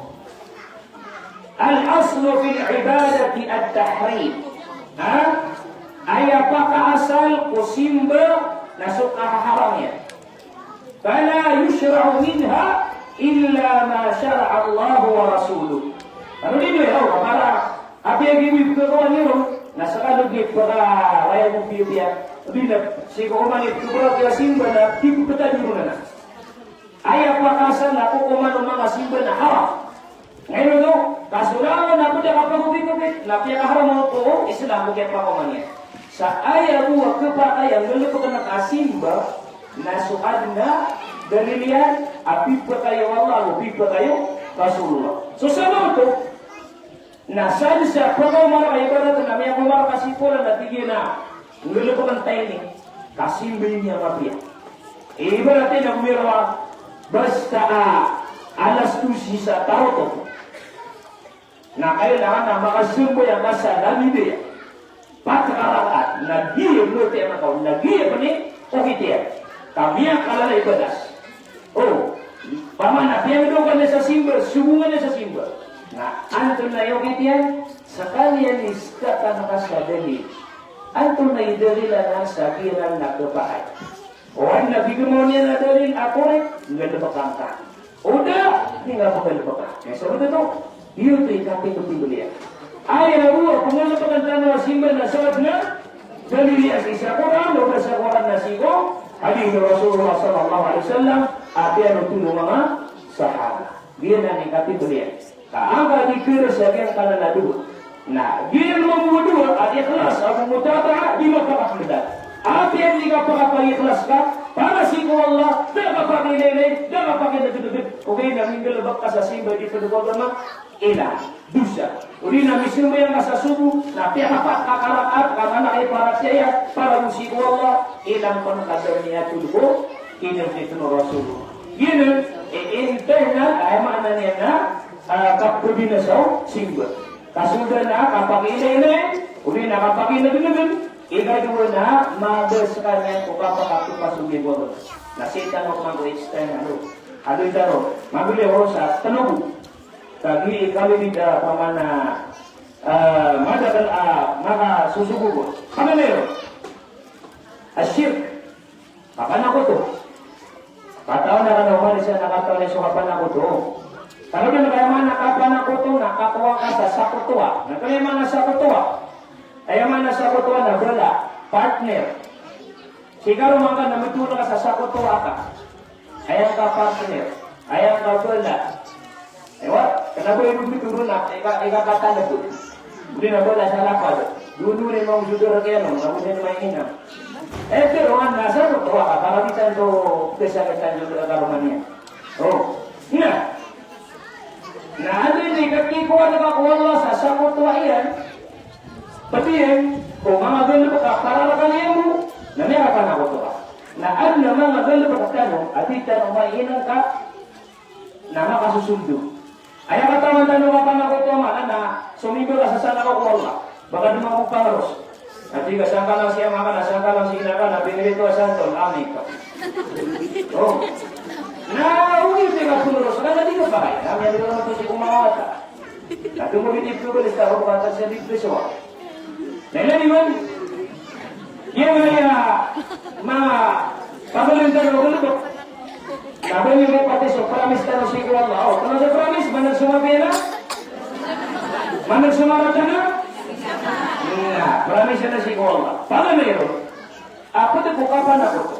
Al-aslu fil ibadati at-tahrim. Ha? Aya pakaasal ko simba na so kahaharam iyan. Fala yushra'u minha illa ma shara'a Allahu wa rasuluh. Ano dn iyo, para apiya giyoto i pkhakowa niyo ron, na skano di pkhakowa niyo ron, di na sii ko oman i pkhakowa niyo simba na di pkhakowa niyo ron na. Aya pakaasal na kokoman o manga simba na haram. Ngayon oto, kasolangan na pwede ka pagupit-upit, na piyakaharam o Islam ko kiyapakoman iyan. Sa aya bo a kapakay a nggalbkn a kasimba, na so adn a dalil iyan a pipakay o Allah, o pipakay o Rasulullah. So sabap oto, na sadn sa pakaoma rka, ibarat na miyaoma rka sii ko Quran na tig iyan a nggalbkn tano ini, kasimba ini a mapiya. Ibarat na gomiraw a basta a alas dose sa tarotop, na kailangan na makasambayang ka sa lagid iyan pat ka rakaat, na giya moti a makaon, na giya pn i okit iyan. Ka miyakalala i batas. O, pamana, piyangdao ka niyan sa simba, sogo ka niyan sa simba. Na antonaa i okit iyan? Skaniyan i skatan ka sa dalil. Antonaa i dalil anan sa giyanan na kapakay? O adn a pitharo iyan a dalil a korek, nggalbkn ka. O da, di nga pnggalbka. Kaya sabap oto, giyoto i katindotindol iyan. Aya bo a pnggalbkn tano a simba na so adn a dalil iyan sii sa Quran, o da sa Quran na sii ko hadith o Rasulullah sallallahu alaihi wasallam, a piyanothol o manga sahaba. Giyanan i katindotindol iyan. Ka angka di kira sa giyangkanan a dowa. Na giyanan mambo a dowa a ikhlas ago mutaba'ah, di mapakakndal. Apiya di ka pakapag-ikhlas ka para sii ko Allah, da ka pakiilaylay, da ka pakinadgdgd, ogaid na minggalbk ka sa simba di pd ko agama, ina, dosa. Odi na misambayang ka sa sobo, na piyakapat ka rakaat, ka mana i paratiyaya para bo sii ko Allah, ina, pn ka da niyathol ko kinitn o Rasulullah. Giyanan i internal, aya maana niyan na, ah, kapbinasa o simba. Kasoldan a kapakiilaylay, odi na kapakinadgdgd, ikadowa na maga skaniyan ko kapakatokasogi bo. Na sii tano man ko extend, ano. Ado tano, mabili ako sa tanobo. Kagiya kami di da pamana, ah, madakl a makasosogo bo. Kami na iyo. Ashirk. Kapanakoto. Katawan a kano, mari sa na katawan so kapanakoto. Kano dn, aya maana kapanakoto na kakowa ka sa sakotowa. Na kano aya maana sakotowa? Aya maana sakotowa na bala, partner. Sii karoma ngka na mitoon ka sa sakotowa ka. Aya ngka partner. Aya ngka bala. Ewa, kna ba iyan mitoon na, ika, ika katalbo. Odi na bala sa lapad. Doon, doon i mangosodor kiyan, na odi na mainam. Eh, pero nga na sakotowa ka, para di tanto kasakitan so karoma niyan. O, na. Na anda ini kakikowa ka ko Allah sa sakotowa iyan? Pd iyan ko manga galbk a para rkaniyan bo, na miyakapanakoto ka. Na adn a manga galbk tano a di tano mainam ka na makasosondo. Aya katawan tano kapanakoto a maana na somimba ka sa sakotowa ko Allah. Ba ka dn mambo pangros. Na tig ka sangkalang si ama ka, na sangkalang si ina ka, na pinirito a santol, ami ka. O. Na, odi di ka pangros, ka na di ka pakay. Na, miyadowa na oto sii ko manga wata. Na tumogit i pagolista ko, ba ka sa di ka sowa. Na ilay iman, giya manga pagolista ko, na ba niyo mapatay so promise tano sii ko Allah? O, tano so promise, manag so mapiya na? Manag so marata na? Na, promise na sii ko Allah. Paganay iyan ron. Apiya ko kapanakoto.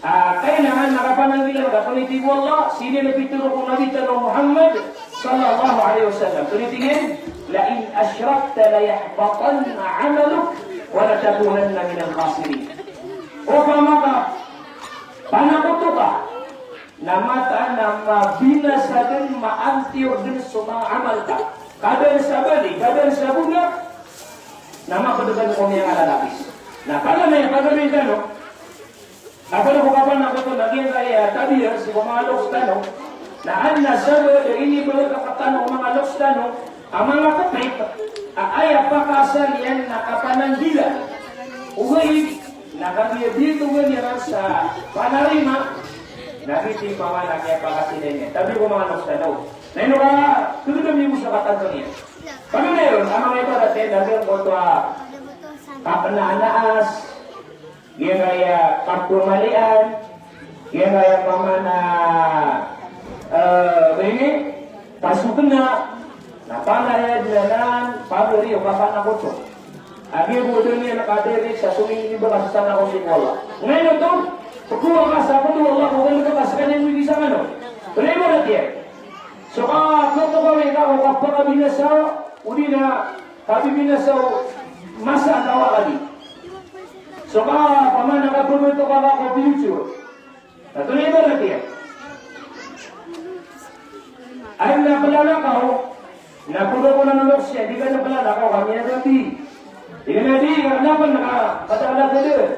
Ah, kailangan na kapananggilaan ka, pangni tig o Allah, sii niyan pitharo ko Nabi tano Muhammad sallallahu alaihi wasallam. Pangni tig iyan, "La in ashrakta la yahbatanna amaluk wa la takunanna minal khasirin." Opama ka panakoto ka, na mataan a mabinasa dn, maantiyor dn so manga amal ka. Kadaan sa bali, kadaan sa bolag, na mapd ka ko miyangalalapis. Na paganay, paganay tano, na pd ko kapanakoto na giyangkaya tabiya sii ko manga loks tano, na adn a sabap a inibagak rktano o manga loks tano a manga kapit a aya pakaasal iyan na kapananggila. Ogaid na kagiya di oto ganiyan sa panarima, na giyoto i pamana kiyapakasilay niyan. Tabiya ko manga loks tano. Na ino ka, tgdam iyan bo sa katanto niyan. Paganay ron a manga ibarat iyan, na giyangkoto a kapnaan a aas, giyangkaya kapmalian, giyangkaya pamana, eh, ba ini, pasokna, na pangaya dn anan, pagari o kapanakoto. Agi bo dn iyan kadiri sa somimba ka sa sakoto sii ko Allah. Ngayon oto, Pkhawa ka sa pd o Allah ko kalk ka skaniyan mibisang ano. Pd ibarat iyan. So ka, pkhawa ka o kapakabinasa, odi na kabibinasa o masa a taw a kadi. So ka, pamana ka pd o kapakabinasa. Na tonaa i ibarat iyan? Aya na plalakaw, na pd ko na nolok siya, di ka na plalakaw, kami na dati. Di ka na di, ka na pn na ka, katakala ka dn.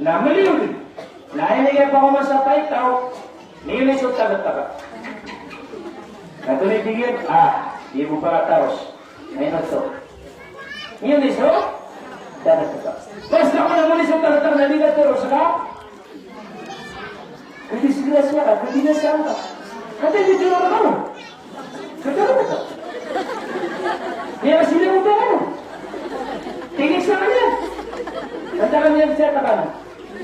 Na maliyo dn. Na aya na ipakaoma sa paitaw, niyo na so tagataka. Na tonaa i tig iyan, ah, di ko pakataros. Ay, na so. Niyan iso? Dapat ka. Basta ko na muli sa tartar na di ka tero sa ka. Kadisgrasya ka, kadinasaan ka. Ata di tero ka mo. Katero ka. Niyan sila mo ba mo? Tingin sa kanya. Ata kanya sa kanya.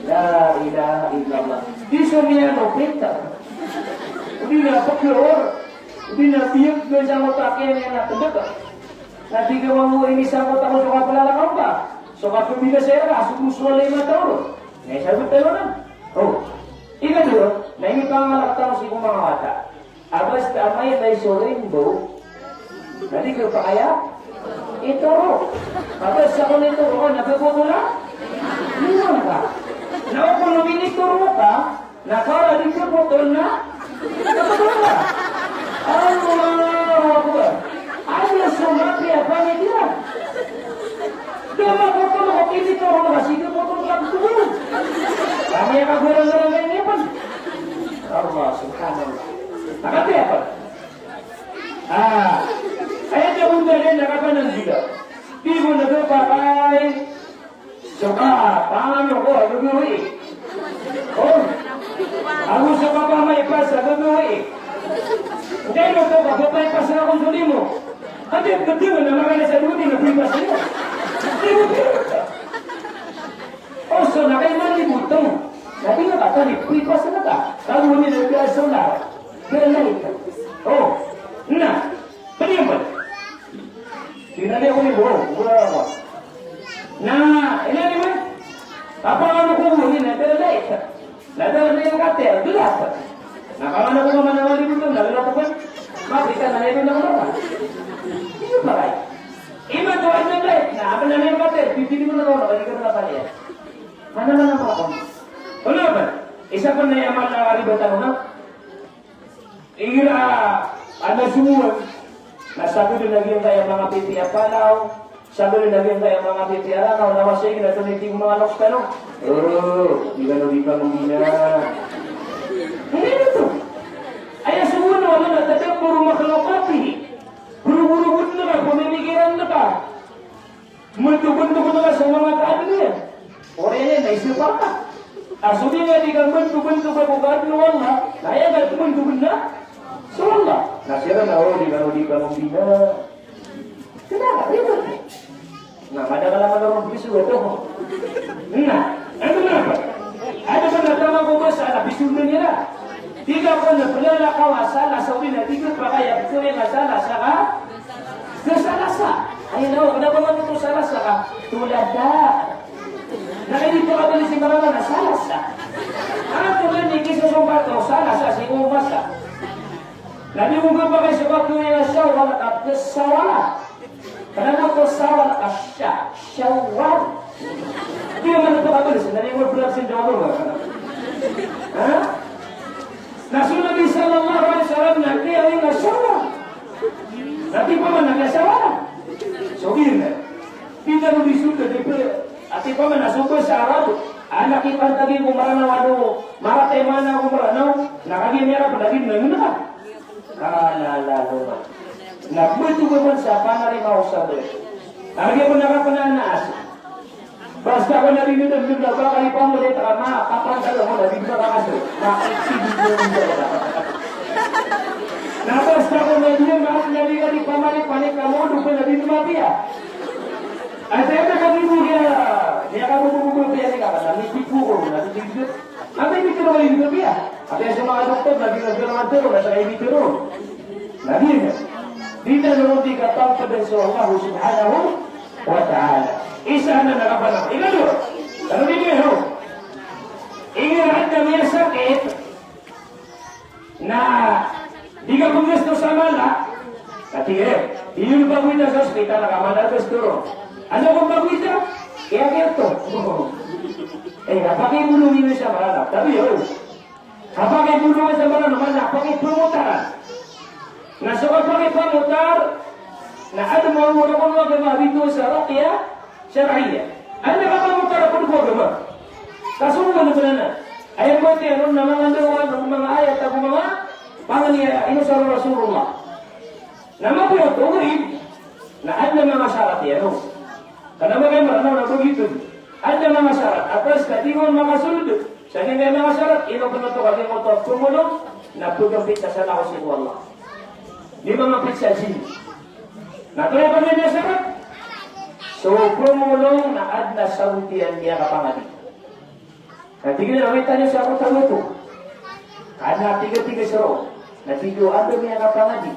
La ilaha illallah. Di so niyan o pinta. Di na pakior. Di na biyag na sa mata kaya niyan na tendeka. Na di ka mambo ini sa mata ko so kaplalakaw ka. So kapabinasa iyan ka, so ko so walay mata o. Na isa ko talo na. O. Ikadowa, na inipangalak tano sii ko manga wata. A basta amay na iso rainbow, na di ka pakaya itoro. A basta ko na itoro ka, na kapotola. Iwan ka. Na o kono minitoro ka, na para di kapotol na kapotol ka. Allahu Akbar. Aya so mapiya a pamikiran. Da makapotol ko, initoro ka, sii kapotol ka, kapotol. Kami a kagoran-goran ka ini pn. Allah, subhanallah. Makapiya pn. Ah, aya da bo da rin na kapananggila. Di bo na kapakay. So ka, pangano ko, gagawii. O. Ago so kapamaipas a gagawii. Kay no to ka, kapaipas na ko so limo. Ati, pati mo na makana sa duti na pipas mo. Di mo pipas. O, so na kay mali mo to. Na di nga ka, tani, pipas na ka. Kago ni na pipas na. Kaya na ito. O. Na. Pwede yun ba? Tinali ako ni Bro, wala ako. Na, ina ni man. Apa ano ko mo ni na dala ita. Na dala na yung kater, dala pa. Na kamana ko man ang libutan, na dala ko pa. Mabita na ito na ko pa. Hindi pa kaya. Ima to ano na, na apa na yung kater, pipili mo na ko, na balikan na pala yan. Mana mana pa ako. Ano ba? Isa pa na yung mga karibatan ko na. Igira a na somowan, na sagod na giyangkaya manga pipiya a palaw, sagod na giyangkaya manga pipiya a ranaw, na wasay na tonaa i tig o manga loks tano. O, di kano di pamangina. Hindi na to. Aya somowan o Allah na tadabburu makhluqatihi. Boro-boro na ka, pamimikiran na ka. Mbentobentogen ka so manga kaadn iyan. Oriyan iyan na isa pa ka. A so di nga di ka mbentobentoga ko kaadn o Allah, na aya ka mbentoben na so Allah. Na siran na, o, di kano di pamangina. Kenapa? Ribet. Na madakl a manga ribet so oto. Na, ano na ba? Ano ba na tama ko ba sa na pisold iyan a? Di ka ko na plalakaw a Salasa, o di na di ka pakay a psold iyan a Salasa ka? Sa Salasa. Ay, no, kna ba man oto Salasa ka? Tolada. Na kay di pakabaloy si mama na Salasa. Ano ba ni kisosompat o Salasa sii ko masa? Na di mo ba pakay so kapakay a Shawwal ka, Shawwal. Kna ba oto Shawwal ka, Sha-, Shawwal. Di man oto pakabaloy, na di mo ba sin daw ba? Ha? Na so Nabi sallallahu alaihi wasallam na kiyawiya na Shawwal. Na di pa man na kiyasawalan. So, giya na. Di tano di sunda di pa. Ati pa man na so ba sa Arab. Anak ipan tagi ko Mranaw, ano, maratay mana ko Mranaw. Na kagiya miyarap na di na yun na. Kana lalo na. Na beto ba man sa panarima o sabi. Kagiya ko nakapanaan na asi. Basta ko na di nito, di na ba kayo pamulita ka, ma, kapantalo mo na, di ba ka kaso? Ma, di ba ka kaso? Na basta ko na di na, ma, na di ka di pamali, pali ka mo, doon ka na di na mapiya. Ay, tayo na ka di mo kaya, niya ka mo, mo, mo, piya, di ka, na, may tipo ko, na, di, di, di, Ati di tero, di tero piya. Ati so manga doktor, na di na tero, na tero, na sa di tero. Na di na. Di tano di kapangkadan so Allah subhanahu wa ta'ala. Isa na nakapanang. Ikadowa. Ano di niyo? Igira adn a miyasakit na di ka pnggasto sa mala, katii, di niyo pagowita sa ospital ka mala a gasto ron. Anda ko pagowita? Iya giyoto. Eh, kapakay bolong iyo sa mala. Tabiya, o. Kapakay bolong sa mala, na mala, kapakay pamutaran. Na so kapakay pamutar, na adn a mawala ko a mabito sa ruqya shar'iyya. Anda ka pamutar a pd ko agama? Ka so mala pd anan. Aya matiya ron na manga ndawa, manga ayat, ago manga pangni a inosar o Rasulullah. Na mapiya oto, oway. Na adn a manga sharat iyan, o. Kna ba kay Mranaw na begitu. Adn a manga sharat. Atas ka di ngka makasold sa giyangkaya manga sharat, ino pn oto ka giyangkoto a pmolong na pgampit sa salakaw sii ko Allah. Di mangampit sa jinn. Na aya pn a manga sharat, so pmolong na adn a sabot iyan a miyakapangadi. Na tig iyan a, "Oway, tano sa ako taw oto." Kna tig a, tig a saro. Na tig o, "Anda miyakapangadi?"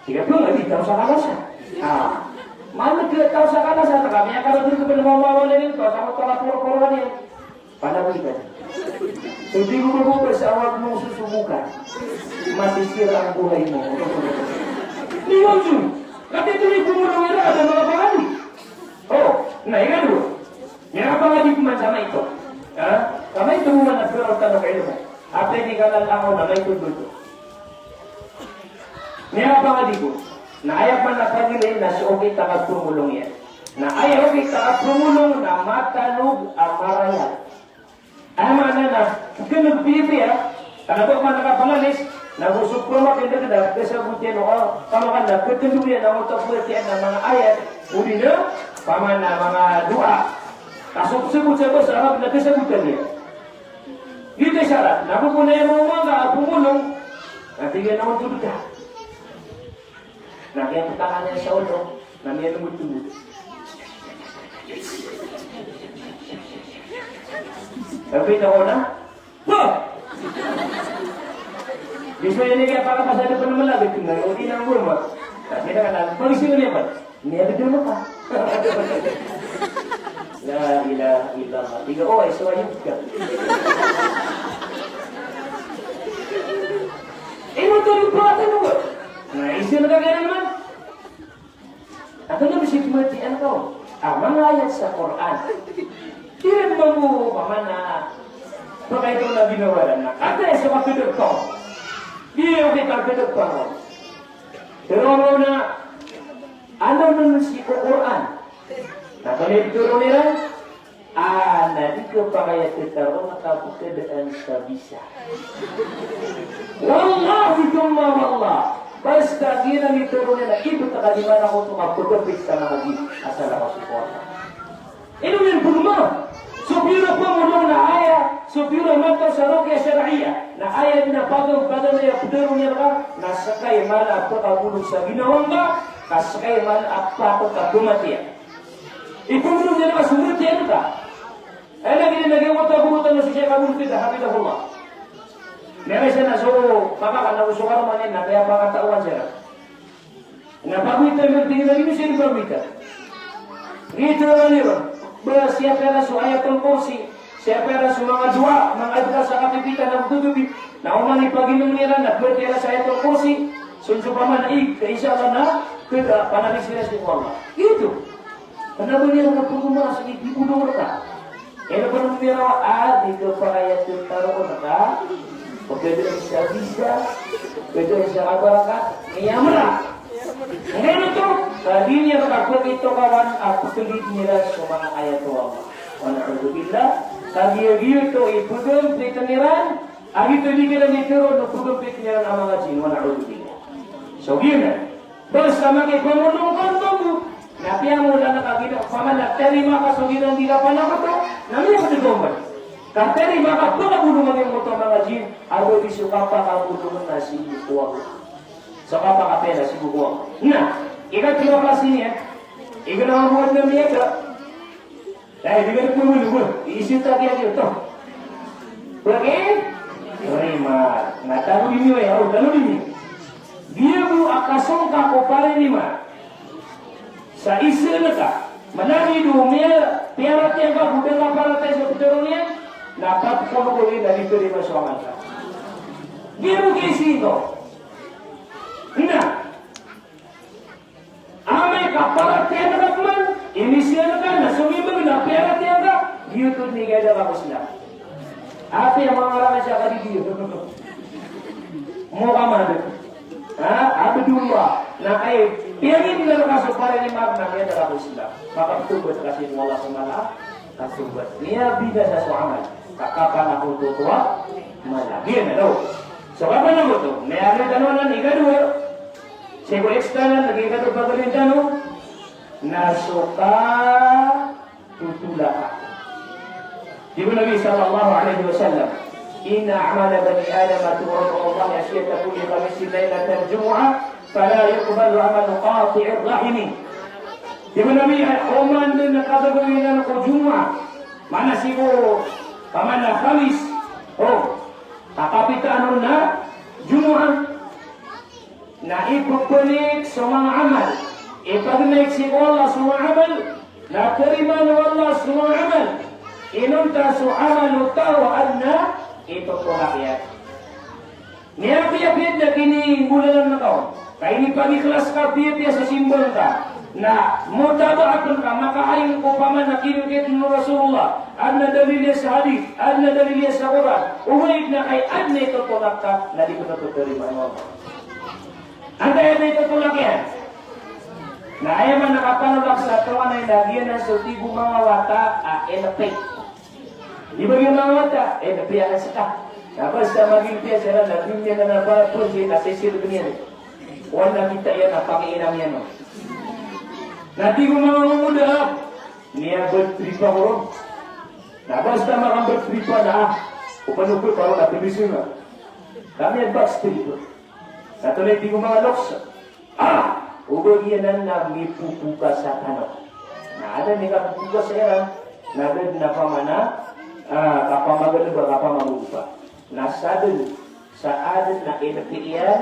Tig a, "Pangadi taw sa kalasa." Ah. Mana tig a taw sa kalasa, na ka miyakaragol ka pn mawawala iyan, taw sa ako taw a poro-poro iyan. Panawi ka. So, di ko mabobos sa awag mo susubukan. Masisira ang buhay mo. Di yun yun. Kasi ito yung pumulong nila, ada mga pangadi. O, na, ikadowa. Miyakapangadi pman sa maito. Ha? Sa maito man a piraw tano ka ilmo. Apiya di ka lalangon na maito dodo. Miyakapangadi ko. Na aya pman a pagilay na so okit a kapmolong iyan. Na aya okit a kapmolong na matanog a marayag. Aya maana na, kna pipiya, kna ba man ka pangalis, na go so pamakin da kna, kasabotan o, ah, pamakan na, katandog iyan a oto a pwerte na manga ayat, odi na, pamana manga doa. Ka so sabot sa basa Arab na kasabotan iyan. Giyoto i sharat, na go pn aya manga, ah, pmolong, na tig iyan a oto dn ka. Na kiyaptangan iyan sa olo, na miyanogotnogotn. Sabi na ko na, "Wah!" Di so iyan i kiyapakapasad pn a malagad, na odi na ngoma. Na kina ka na, pag-isip niyan pn, miyagad na ka. La ilaha illallah. Tig a, "O, ay, so ayun ka." Ino to rin po ata mo ba? Na, isin ka kaya naman. Ato na bisit mati an ko. Ah, manga ayat sa Qur'an. Di rin mambo pamana. Pakaito na binawalan na. Kata sa makadagpang. Di rin kita kadagpang ron. Pero na, ano nun si Qur'an? Na kami turo nila, Ah, na di kapakay a tataroon ka pkadaan sa bisa. Wallahi thumma wallah. Basta giyanan i tharoon iyan a ibt ka di mana oto ka pkapit sa manga jinn a salakaw sii ko Allah. Ino niyan pagma? So pira pamolong na aya, so pira mata sa ruqyah shar'iyyah. Na aya di na pagam, pagam na aya pdaroon iyan ka, na ska i mala a pkabolong sa ginawa ngka, ka ska i mala a patot a pmatiya. Ipmbolong iyan ka so matiya ngka. Aya lagid iyan a giyangkoto a goro tano si Sheikh Abul Fida, hafidhahullah. Miyaaloy siran a so pakakan ago so karoma niyan na kiyapakataowan siran. Na pagowita iyan, tig iyan a di niyo siran pagowita. Giyoto a niyo, ba, siyapa iran so Ayatul Kursi, siyapa iran so manga doa, manga adkar sa kapipitan ago gagabi. Na oman i paginm iran na pd iran sa Ayatul Kursi, so, so paman a ig, insha Allah na, kda, panabis iran sii ko Allah. Giyoto. Kna ba niyan kapagoma so di bolong rka. Ino pn a miyaraw a di kapakay a tataroon ka, pkadaan sa bisa, pkadaan sa kabarakat, miyamra. Ino to, ka di niyan kapakay a tataroon a pkdaan iran so manga ayat o Allah. Wa na'udhubillah, ka giya giyoto i pkdaan iran, a giyoto di kiran di tharoon o pkdaan iran a manga jinn, wa na'udhubillah. So giyanan. Basta makipamolong ka mambo, na piyamola na ka gina, paman na tarima ka so giyanan di ka panakoto, na miyapd ka oman. Ka tarima ka pkabolong a giyangkoto a manga jinn, ago di so kapakabolong na sii ko Allah. So kapakapiya na sii ko Allah. Na, ikatharo a klasi niyan, ikadowa na miyada, Ay, di ka di pamolong, iisita kiya giyoto. Pagi? Rima. Na tano di niyo, eh, o, tano di niyo. Giya bo a kasong ka ko paririma. Sa isa na ka. Malagid o miya, piyaratiyaya ka bo, da ka paratiyaya sa ptharoon iyan. Na pat polo gawii na di tarimaan so amal ka. Di rogi sii ko. Na amay ka paratiyayaan ka pman, inisiyan ka na somiyong na piyaratiyayaan ka, giyoto dn i gada ka ko Islam. Ati a manga marangay sa kadidiyo. Muhammad. Ha? Abdullah. Na kay, piyangindar ka so parinimat na miyada ka ko Islam. Makaptawbat ka sii ko Allah sa mala, kaptawbat. Miyabinasa so amal. Ka kapanakoto a mala. Giyanan, no? So kapanakoto. Miyada tano anan ikadowa. Sii ko extra na, lagid ikadowa pagari tano. Na so ka totolak. Tig o Nabi sallallahu alaihi wasallam, "Inna a'mala bani Adama tu'radu ala Allahi ashiyata kulli khamisin lailatal jumu'ah, fala yuqbalu amalu qati'ir rahimi." Tig o Nabi, oman dn a kagagawii anan ko Jumu'ah, maana sii ko, pamana Khamis, o, kakapitaan on na Jumu'ah. Na ipphnik so manga amal. Ipagnaik sii ko Allah so manga amal. Na tarimaan o Allah so manga amal. Inonta so amal o taw a adn a itotolak iyan. Miyapiyapiya dn a kinigolalan ka on. Ka inipagikhlas ka, piyapiya so simbang ka. Na mutaba'a pn ka, makaayong ko pamana kinokit o Rasulullah. Adn a dalil iyan sa hadith, adn a dalil iyan sa Qur'an. Ogaid na kay adn a itotolak ka, na di pn oto tarimaan o Allah. Antaa i itotolak iyan? Na aya maana a kapanolak sa tonganay na giyanan so tig o manga wata a N P. Di ba giya manga wata, N P a ka ska. Na basta maging piya siran na di niyan na ba pun si na sisir niyan. Wan na kita iyan na pakiinam iyan, no? Na tig o manga momoda, miyabad tripa ko ron. Na basta makambad tripa na, o panogoy pa ron na pilisin na. Kami a backstage. Na tonay tig o manga loks, ah, o ba giyanan na mipopokasa tano. Na adn i kapopokasa iran, na adn a pamana, ah, kapamagalbk, kapamagogopa. Na sadn sa adn a N P iyan,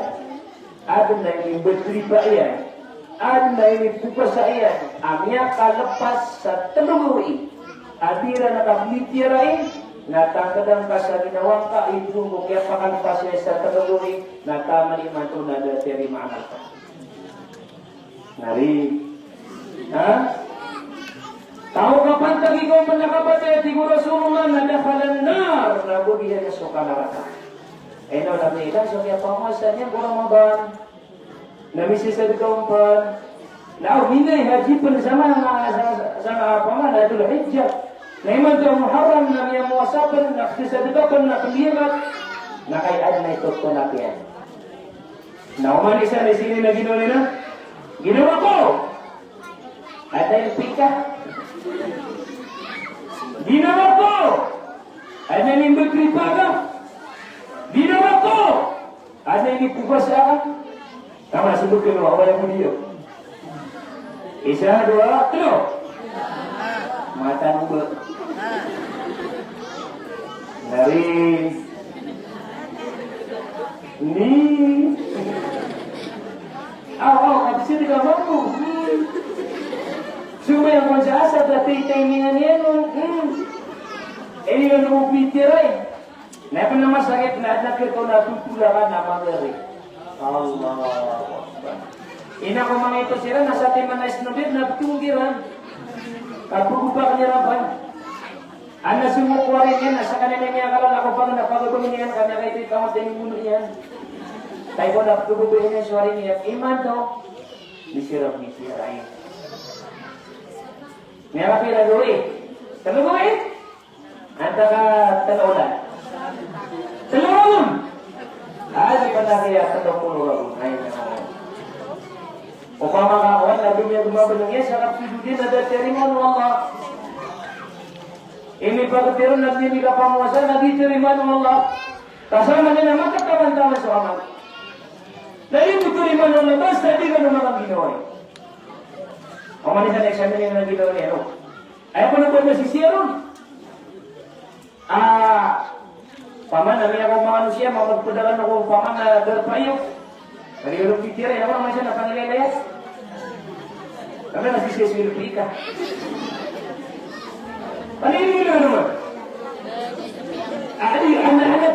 adn a inibadripa iyan, adn a inipokasa iyan, a miyakalepas sa tlo gawii a di iran kapitiyara, na tangkdn ka sa ginawa ngka, ipon ko kiyapakalepas iyan sa tlo gawii, na taman imanto na da tiyarima a amal ka. Nari. Ha? Taw a kapantagi ko pn a kapatay, tig o Rasulullah, na dakhalan nar, na bo iyan so naraka. Ino na miyailay so kiyapamowasa niyan ko Ramadan. Na misasadka on pn. Na o minay haji pn sa manga, sa, sa, sa manga pamana Dhul Hijjah. Na imanto Muharram na miyamowasa pn, na misasadka pn, na pndiyakat. Na kay adn a itotolak iyan. Na oman i isa na sii na ginawa niyan na, ginawa ko. Adn a inipika. Ginawa ko. Adn a inimbadripa ka. Ginawa ko. Adn a inipokasa ka. Tama, sii ko kino, away ko diyo. Isa, dowa, tlo. Matan o ba. Nari. Ni. Aw, aw, absent ka ba ko? Sumaya ko sa asar, dati tayo niyan yan, oh. Hmm. Ini na nung pitiray. Na aya pn a masakit na, na kito na tutulakan na magari. Allahu Akbar. Ina ko manga ito siran, na sa timan na isnobir, na tunggiran. Kapugupak niyan pa. Ana sumok wari niyan, na sa kanila niyan kalala ko pag na pagabang niyan, kami kaito ikaw at ini muno niyan. Tayo ko na pagabang niyan, suwari niyan. Imanto. Di siran, di siran. Niyan pira gawii. Tlo gawii? Antaa ka tlo olan? Tlo ragon. Ah, di pn na kiya tlo polo ragon. Ay, nako. Opama ka on, na di niyan gomabaloy iyan sa kapsudodin na da tiyarima o Allah. Inipagtero na di niyan kapamowasa na di tiyarima o Allah. Kasama niyan na makatabantaban so amal. Na di bo tiyarima o Allah, basta di ka na makaginawa. Opama niyan na examine niyan na ginawa niyan, no? Aya pn a ba na sisiya ron. Ah, pamana, miyaka o manga manosiya, manga pagpdagan ako, pamana, darpa iyo. Kadi ka dong pitira, aya pn a manga isa na pangilaylaya. Kami na sisiya so ilpika. Ano yung ginawa naman?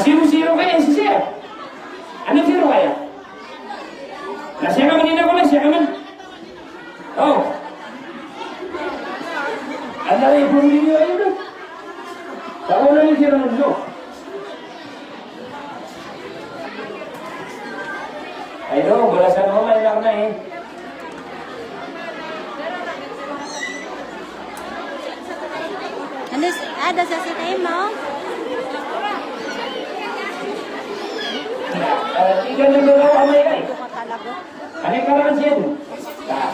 Zero zero kaya si sir. Ano zero kaya? Na siya ka man ina ko na siya ka man. Oh. Ano rin po ninyo ayun? Tawa na rin siya ng mundo. Ay, no, wala sa naman, may anak na eh. Ano, s-, ah, da sa si Tay mo? Eh, ikaw na daw ang may kay. Ano yung karangan siya doon? Ah.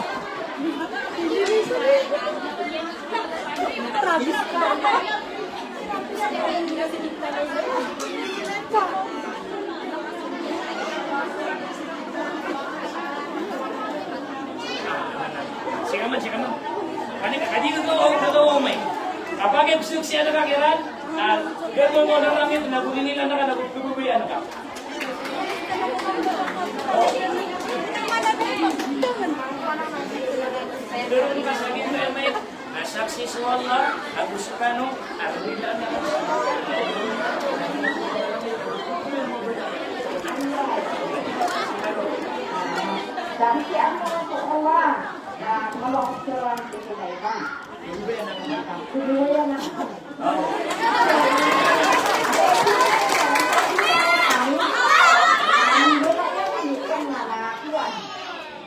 Sikaman, sikaman. Kani ka, kadi ko, ko, ko, may. Kapag ipsuk siya na kakiran, ah, gano'n mo na lang ito, nagulingilan na ka, naguguguyaan ka. Pero di ba sabi mo, may, Saksi so Allah, ago so kano, ago so kano. Saksi so Allah, na Allah so Allah.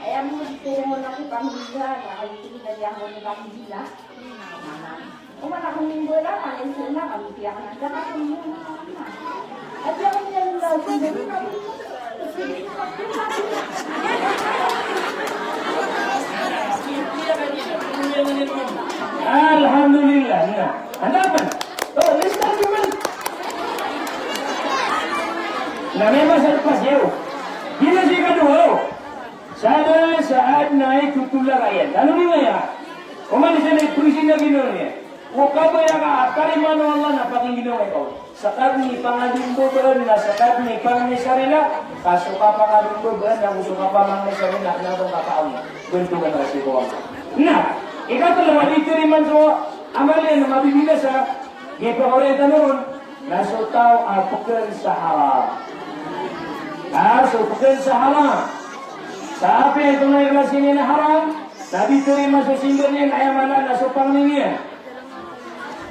Aya mo di ko mo na ko panggilaan, na kayo ko na di ako ni panggilaan. Uma na ko mimbola, kami sila, kami tiyak na. Dapat ko mo na. At yan ang yan na, sundin ko. Alhamdulillah, na. Ano ba? Oh, lista naman. Na may masal pa siya. Di na siya kaduha. Sa da, sa adn a ito tolak iyan. Ano ni ngaya? Oman sa na iprisin na ginawa niya. O kabaya ka, a tarimaan o Allah na pakingginawa ikaw. Sa kadn i pangadn bo baan na sa kadn i pangni sa rila, ka so kapangadn bo baan na so kapamangni sa rila, na so kapaawi. Gonto ka na si Tuhan. Na, ikatlo, a di tarimaan so amal iyan na mabibinasa, di pa orientan ron, na so taw a pkn sa haram. Ah, so pkn sa haram. Sa apiya ito na iklasi niyan na haram, na di tarimaan so simba niyan, aya maana na so pangni niyan.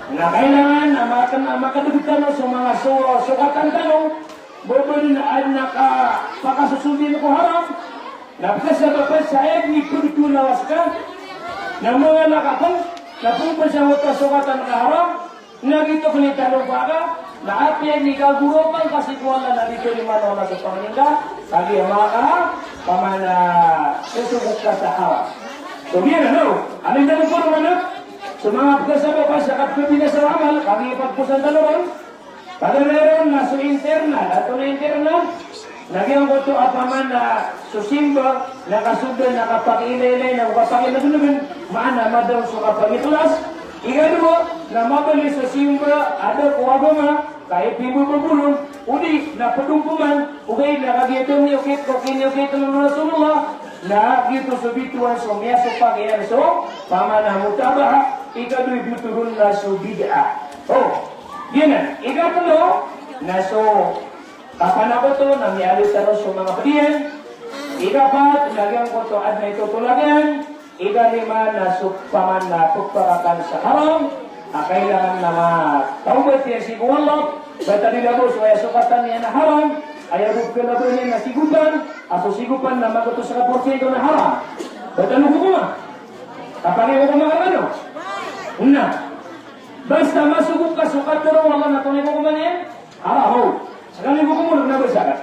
Na kailangan a makn-, a makadgd tano so manga so-, sokatan tano, bo baan a adn a kapakasosold iyan ko haram, na pkasabap sa aya dn i pd ko lawas ka, na manga lakatan, na pd sa wata sokatan ka haram, na gioto kn i tano paka, na apiya dn i kagoropan ka sii ko Allah na di tarimaan o Allah so pangni ngka, kagiya maka, pamana, sosogok ka sa haram. So, giyanan, no? Ano yung tanong ko, ano? So, manga pkasabap sa kapkabinasa o amal, kagiya pagposan tano ron, Pagari ron na so internal, ato na internal, na giyangkoto a pamana so simba, na kasold na kapakiilaylay, na kapakilaglagn, maana madaw so kapakiikhlas. Ikadowa, na mabaloy so simba a da ko agama, ka ipimbababolong, odi na pd on pman, ogaid na kagiya dn i okit, okit, okit o Rasulullah, na giyoto so bitowan so miyasopak iyan so pamana mutabaah, ikadowa i bitowan na so bid'ah. O, Giyanan, ikatlo, na so kapanakoto na miyaaloy tano so manga pd iyan. Ikapat, na giyangkoto adn a itotolak iyan. Ikalima, na so pamana pphakakan sa haram a kailangan na matawbat iyan sii ko Allah. Ba tano di labo so aya sokatan iyan na haram, aya bo pkhalabaan iyan na sigopan, a so sigopan na magatos ka porsyento na haram. Ba tano kokoma? Kapangay kokoma ka rkano? Na. Basta masogok ka so katharo o Allah na tonay ko kokoman iyan. Haram. Sa kami ko kokoman na basa ka.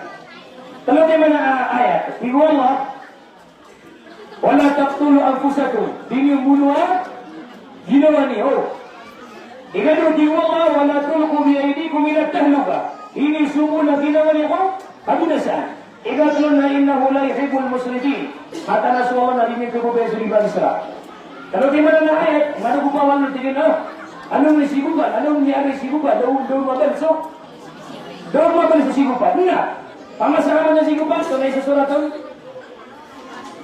Tlo timan a ayat. Tig o Allah, "Wala taqtulu anfusakum." Di niyo mbonoa ginawa niyo. Ikadowa, tig o Allah, "Wala tulqu bi aydikum ila tahlukah." Di niyo somboon a ginawa niyo ko kabinasaan. Ikatlo na, "Innahu la yuhibbul musrifin." Mataan a so Allah na di niyan pphagobaya so di pag-israf. Tlo timan a ayat, manogo pa wala tig iyan, ano, ano ni sigopan, ano ni ari sigopan, daw, daw mabal so, daw mabal so sigopan. Na, pamasa ka man a sigopan, so na isa surat on,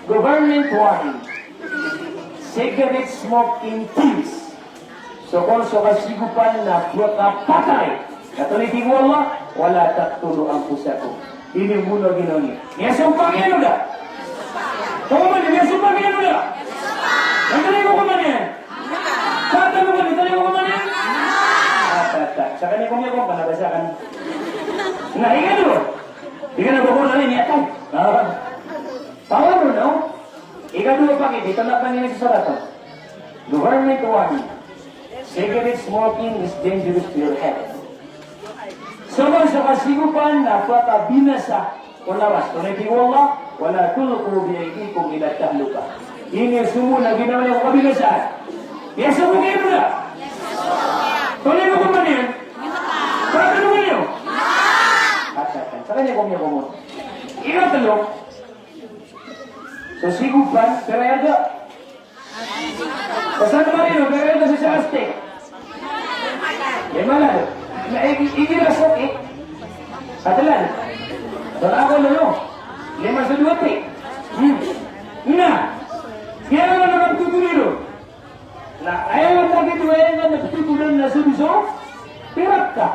government warning. Cigarette smoking kills. So kon so kasigopan na pkhapatay. Katharo o Allah, Wala taqtulu anfusakum. Ino i mono a ginawa niyo? Miyasompa kiran o da? Kokoman iyan, miyasompa kiran o da? Antonaa i kokoman iyan? Sa tano ba, antonaa i kokoman iyan? Sa kaniyan ko miyakoman, na ba sa kaniyan? Na, ikadowa. Ikadowa, kokoman iyan, ikadowa. Ah. Power, no? Ikadowa, pangni, di tanda pangni sa sarata. Government warning. Cigarette smoking is dangerous to your health. Sabap sa kasigopan na pakabinasa ko lawas. Tonaa i tig o Allah, "Wala tulqu bi aydikum ila tahlukah." Ino i somowa a ginawa niyo ko kabinasaan? Miyasompa kiran o da? Tonaa i kokoman iyan? Sa kaniyan ko miyakoman. Ikatlo, so sigopan, pira i arga? Pasan marino, pira i arga so isa a stick? Lima layon. Na ig-, igira so stick, katalan. So ako, no, no. Lima so dowa stick. Hmm. Na, kaya nga na kaptutulilo. Na aya nga pagid o aya nga na ptotoln na so dowa so pirak ka.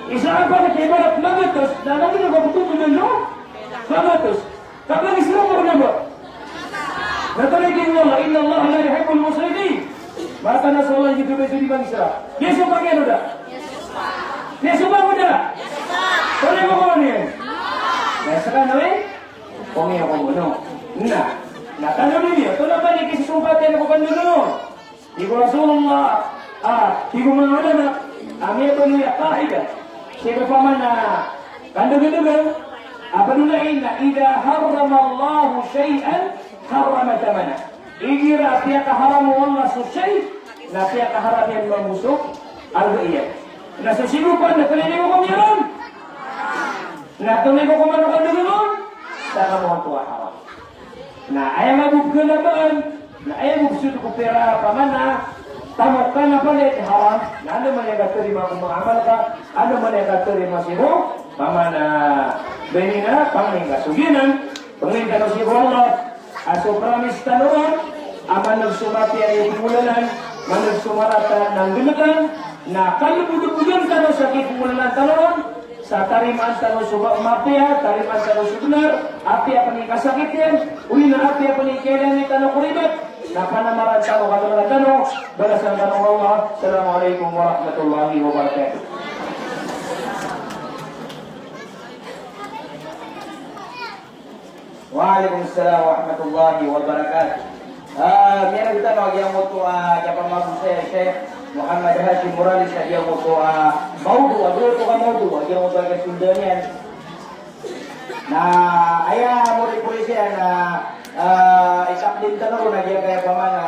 Isa a pagid ibarat magatos, na lagid o kaptotoln o magatos. Kapag-isra ko na ba? Na tonaa i tig o Allah, "Inna Allaha la yuhibbul musrifin." Mataan a so Allah di dn so di mag-isra. Miyasompa kiran o da? Miyasompa o da? Tonaa i kokoman iyan? Na, sa kaniyan, eh? Komiya ko mono. Na, na tano dn iyo, tonaa ba i kisosompatan ko kandolon? Tig o Rasulullah, ah, tig o manga ulama, a miyabaloy a qaida. Sii ko pamana, kandolon, a pd on na, idha harrama Allahu shay'an, harrama thamana. Igira piyakaharam o Allah so shay, na piyakaharam iyan mambo so arga iyan. Na so sigopan na tonaa i kokoman iyan? Na tonaa i kokoman o kandolon? Sa kamoto a haram. Na aya nga bo pkhalabaan, na aya bo psod ko pira pamana, tamok ka na palaya haram, na anda man aya katarima ko manga amal ka, anda man aya katarima sii ko pamana, ba ini na pangni ka. So giyanan, pangnin tano sii ko Allah, a so promise tano ron, a man'g so mapiya i pngolalan, man'g so marata na nggalkan, na kalbodbodan tano sa kipngolalan tano ron, sa tarimaan tano so ma-, mapiya, tarimaan tano so bnar, apiya pn i kasakit iyan, odi na apiya pn i kailangan tano ko ribat, na panamaran tano, katamaran tano, balasan tano o Allah. Assalamu alaikum warahmatullahi wabarakatuh. Wa alaikum salam warahmatullahi wabarakatuh. Ah, miyan'g tano a giyangkoto a kiyapamagosaya i Sheikh Muhammad Hashim Morales a giyangkoto a mawdu', a giyoto a mawdu', a giyangkoto a kiyasoldan iyan. Na aya mori-mori siya na, ah, itaqdim tano ron a giyangkaya pamana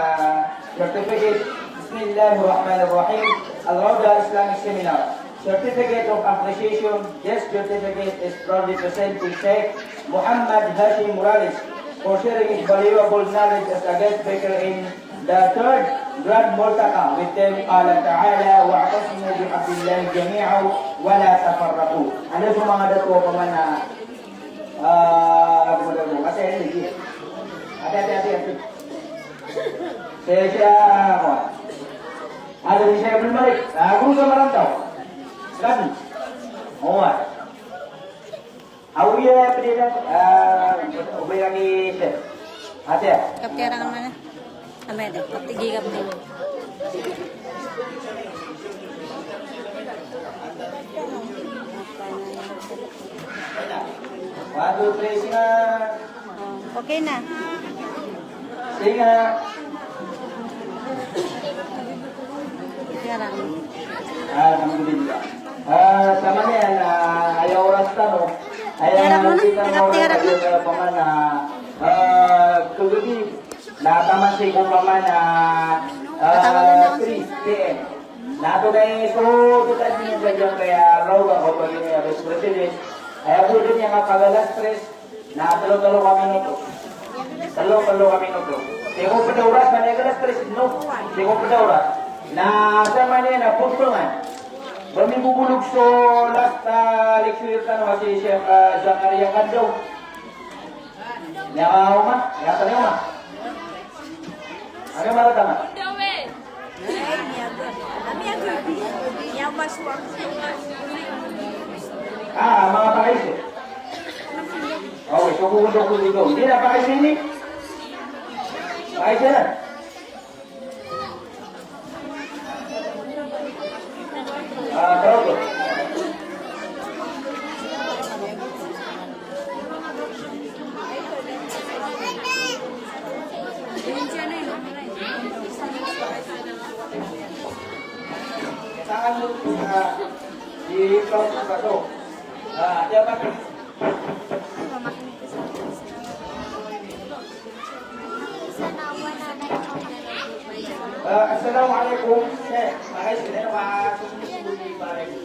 certificate. Bismillahirrahmanirrahim. Al-Rawda Islamic Seminar. Certificate of Appreciation. This certificate is proudly presented to Sheikh Muhammad Hashim Morales for sharing his valuable knowledge as a guest speaker in the third Grand Multaqa with them. قال تعالى: واعتصموا بحبل الله جميعا ولا تفرقوا. Anda so manga dato a pamana, ah, ako madamo. Kasi, hindi. Ate, ate, ate, ate. Saya, saya, ako. Ada di saya belum balik. Ah, guru sa Marantau. Kan? Owa. Awiya, pwede na, ah, ubay kami, sir. Ate, ah. Kaptiyaran ka naman, ah. Amay, ate. Kaptigi, kaptigi. One, two, three, sir. Okay na. Sige. Alhamdulillah. Ah, taman iyan, ah, aya oras tano. Aya oras tano, aya oras tano, pamana, ah, kagabi. Na taman sii ko pamana, ah, three P M. Na tonaa i so, tonaa i so, tonaa i so, tonaa i so, tonaa i so, tonaa i so, tonaa i so, Na tlo, tlo ka minuto. Tlo, tlo ka minuto. Sii ko pd a oras, na aya alas tres, no? Sii ko pd a oras. Na sa mani na pagpangan. Ba mibobolog so last, ah, lecture tano a si Sheikh, ah, Zakaria Kandong. Aya ka Uma? Aya ka Uma? Ano mara tama? Ami ago, ami ago. Iya, mas waktu. Ah, manga pakaiza. Okay, so kukundo, kukundo. Hindi na pakaiza ini. Pakaiza na. Ah, tawag ko. Tangan mo po sa di ito sa bato. Ah, dapat. Ah, assalamualaikum, Sheikh. Makaiza, makaiza.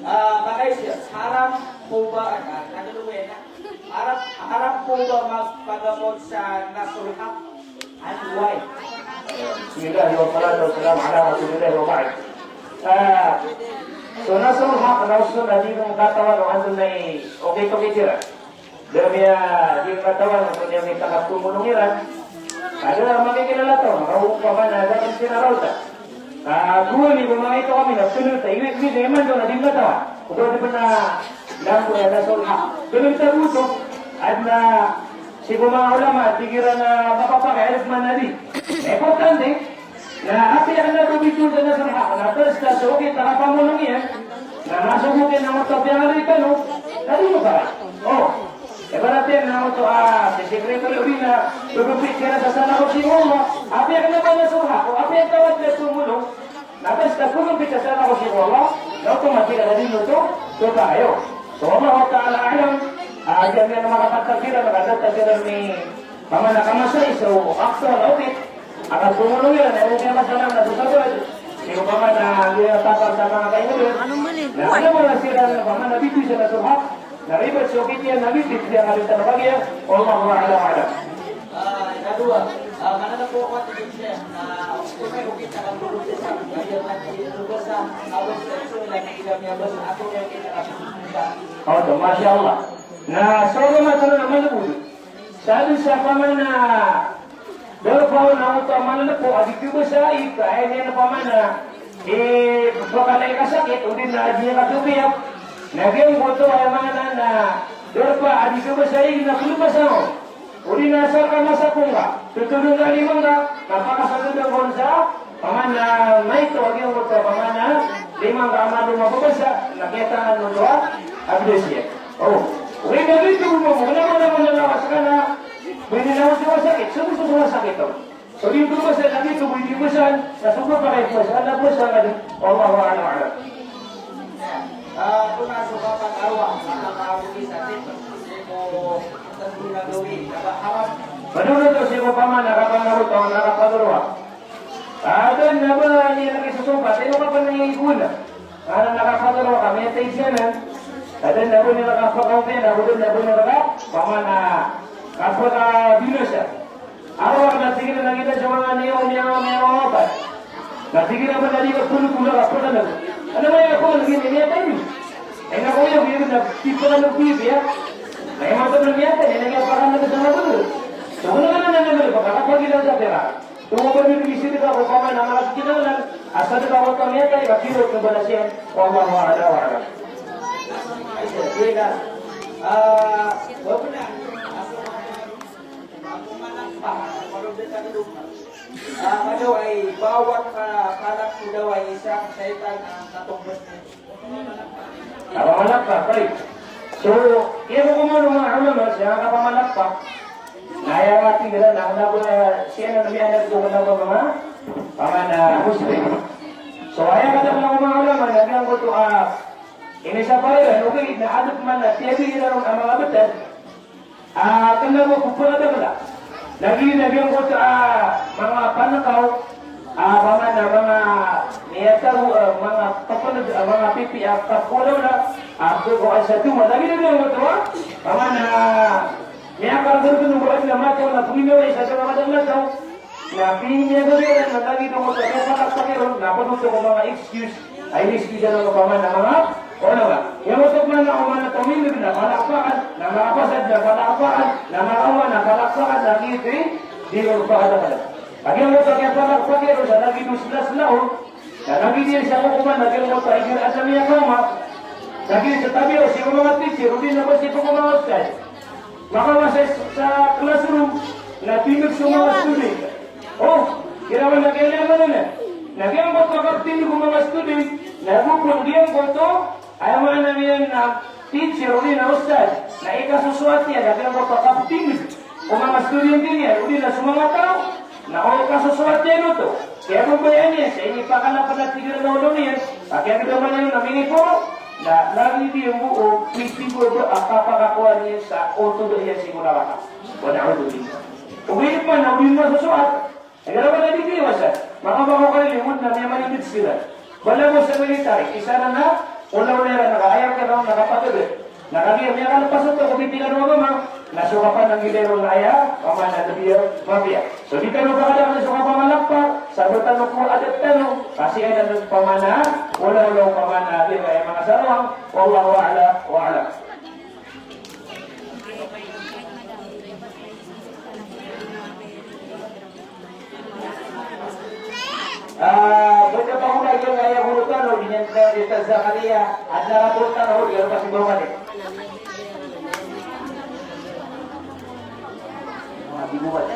Ah, makaiza, haram po ba, ah, ano ba yan, ah? Haram, haram po ba magpagamot sa nasrul haq? And why? Bismillah, wassalatu wassalamu ala rasulillah wa ba'd. Ah, so nasrul haq, na so na di katawan o antonaa i okit-okit iran. Da miya di katawan o antonaa i manga pamolong iran. Ada a makikilala taw, makaopama na da kan sinarawta. Ah, gowani ko manga ito kami na sunod ta iwi, iwi, iman do na di katawan. Oba di pn a lambo iyan na sunod. Sunod ta buto, adn a sii ko manga ulama, tig iran na mapapakay a rk man a di. Importante, na apiya kna ba bitoon sa nasrul haq, na prs ka so okit a kapamolong iyan, na masogo kna oto a piyangaroy tano, na di mo pakay. O, ibarat iyan na oto a, si secretary odi na, bebepit kna sa sana ko sii ko Allah, apiya kna ba nasrul haq, o apiya kna ba pamolong, na basta polo pita sa Allah, na automatic a di oto, so tayo. So, Allahu ta'ala a'lam, a, di ami makapantag iran, na kadata iran ni, pamana kamasay, so, akto, na okit. Akan pamolong iran, na okit a masalah, na so sabad. Di ko pamana, di na tapal sa manga kaibigan. Na, ano mo na sila, na pamana bitoon sa nasrul haq. Na ribat so okit iyan, na bibit iyan a di tano kagiya, wallahu a'lam, a'lam. Ah, ikadowa, ah, mananap ako, Sheikh, na kung may okit a kapolong sa, kaya mati, ito ba sa, awas sa, so, lagi kami, awas, ako na okit a kapolong sa. O, to, masha Allah. Na, so, matalo na malbod. Sa di sa pamana, Darpa on a oto a mananap ko a di kabasai, ka aya niyan pamana, e, pkhalay ka sakit, odi na di niyan kadopiya. Na giyangkoto aya maana na darpa a di kabasai na pkhabasa on. Odi na asar ka masako ngka, totodon ka lima ngka, na pakasatodon ka on sa, pamana, maito a giyangkoto, pamana, lima ngka a malo mababasa, na kiyatangan oto a, a bdas iyan. O, odi na gioto bo, kna ba, kna ba na lawas ka na, Pwede na oto a sakit, so, so, so, sakit to. So, di ko masa, lagi to, pwede ko masa, na so, so, pakay ko masa, na ko masa, na di. Allahu a'lam, a'lam. Ah, kung nasa kapag-arwa, nakakabuti sa atin, sii ko, sa ginagawa, na ba haram? Manonot to sii ko pamana, kapag-arwa, kapag-arwa. Adn a ba niyan kisosopat, ino ka pn a igoon a. Adn a kapag-arwa ka, miyatay siyanan. Adn a ba niyan kapag-arwa, adn a ba niyan kapag-, pamana, kapag-binasa. Arwa na tig iran a giya so manga niyawa, niyawa, niyawa, opat. Na tig iran a ba niyan kapag-arwa, kapag-arwa. Ano ba niyan kapag-arwa, miyatay. Ay, na ko iya, iya, na, di pa ka nagkuya, iya. Na, iya, mata na miyatay, iya, na, iya, pa ka nagkuya, na, ba niyan. So, ano, ano, ano, ano, pagkakapag-arwa sa pera. Tumobad iyan, isidka ko pamana manga kinanglan, asar ka oto a miyatay, ka kirot ko balas iyan. Wallahu a'lam, a'lam. Ay, sir, di na. Ah, wag na. Ah, ano daw ay bawat pa-, palak ko daw ay isang shaytan ang katungkod. Kapamalakpak, baik. So, iya bo ko manga ulama sa kapamalakpak. Na aya tig iran na kna ba, sii na miyaneg ko kna ba manga, pamana, Muslim. So, aya katawan o manga ulama na giyangkoto a, inisapar iran, okay, na adn pman a tiyabi iran a manga btad. Ah, kna ba ko pkadakla. Lagid na giyangkoto a manga panakaw, ah, pamana, manga miyatago, ah, manga kapanag, ah, manga pipiya, ah, kapolawla, ah, ko, ko, ah, sa tuma. Lagid na giyangkoto a, pamana, miyakargar ko no ba na mataw na pnginawa sa tama madakla taw. Na piniya ba iran na lagid o mataw na palakpak iran, na pd oto ko manga excuse. Ay, excuse iran o pamana manga, o na ba? Iya oto pman a o manga tomindg na palakpakan, na manga pasad na palakpakan, na manga awa na palakpakan, na giyoto i di ron pakadaklan. Kagiya oto a kiyapalakpak iran sa lagid o slasla on, na lagid iyan sa kokoman, na giyoto a igira sa miyakaoma. Lagid sa tabiya o sii ko manga teacher, odi na ba sii ko manga ustadh. Makawasa sa classroom na timig so manga student. O, kirawan na kailangan na na. Na giyangkoto a kaptimig o manga student, na gopon giyangkoto, aya maana niyan na teacher odi na ustadh, na ikasosoat iyan, na giyangkoto a kaptimig o manga student iyan, odi na so manga taw, na o ikasosoat iyan oto. Kiyababayaan iyan sa inipakalapan a tig iran a olo niyan, a kiyagdaman iyan na miniporo, na lagid iyan bo o pipibaba a kapakakowa niyan sa oto da iyan sii ko naraka. Wa na'udhu billah. Ogaid pman na odi masosoat. Agar awan a di kiyawasan, manga makakarili, odi na miyamaningd siran. Balabaw sa military, isa na na, olaola iran na kaaya kiran na kapatd. Na kagiya miyakalpas oto ko bitilan o agama, na so kapananggilai ron na aya pamana a di mapiya. So di tano pakadakl so kapamalakpak, sabot tano ko adat tano, kasi aya na pamana, olaola o pamana, di ba, aya manga sarawang, wallahu a'la wa a'lam. Ah, benda panguna iyan aya goro tano, di niyan kaya di Ustadh Zakaria, adn a goro tano, di niyan pasibaw mani. Ah, di buwan.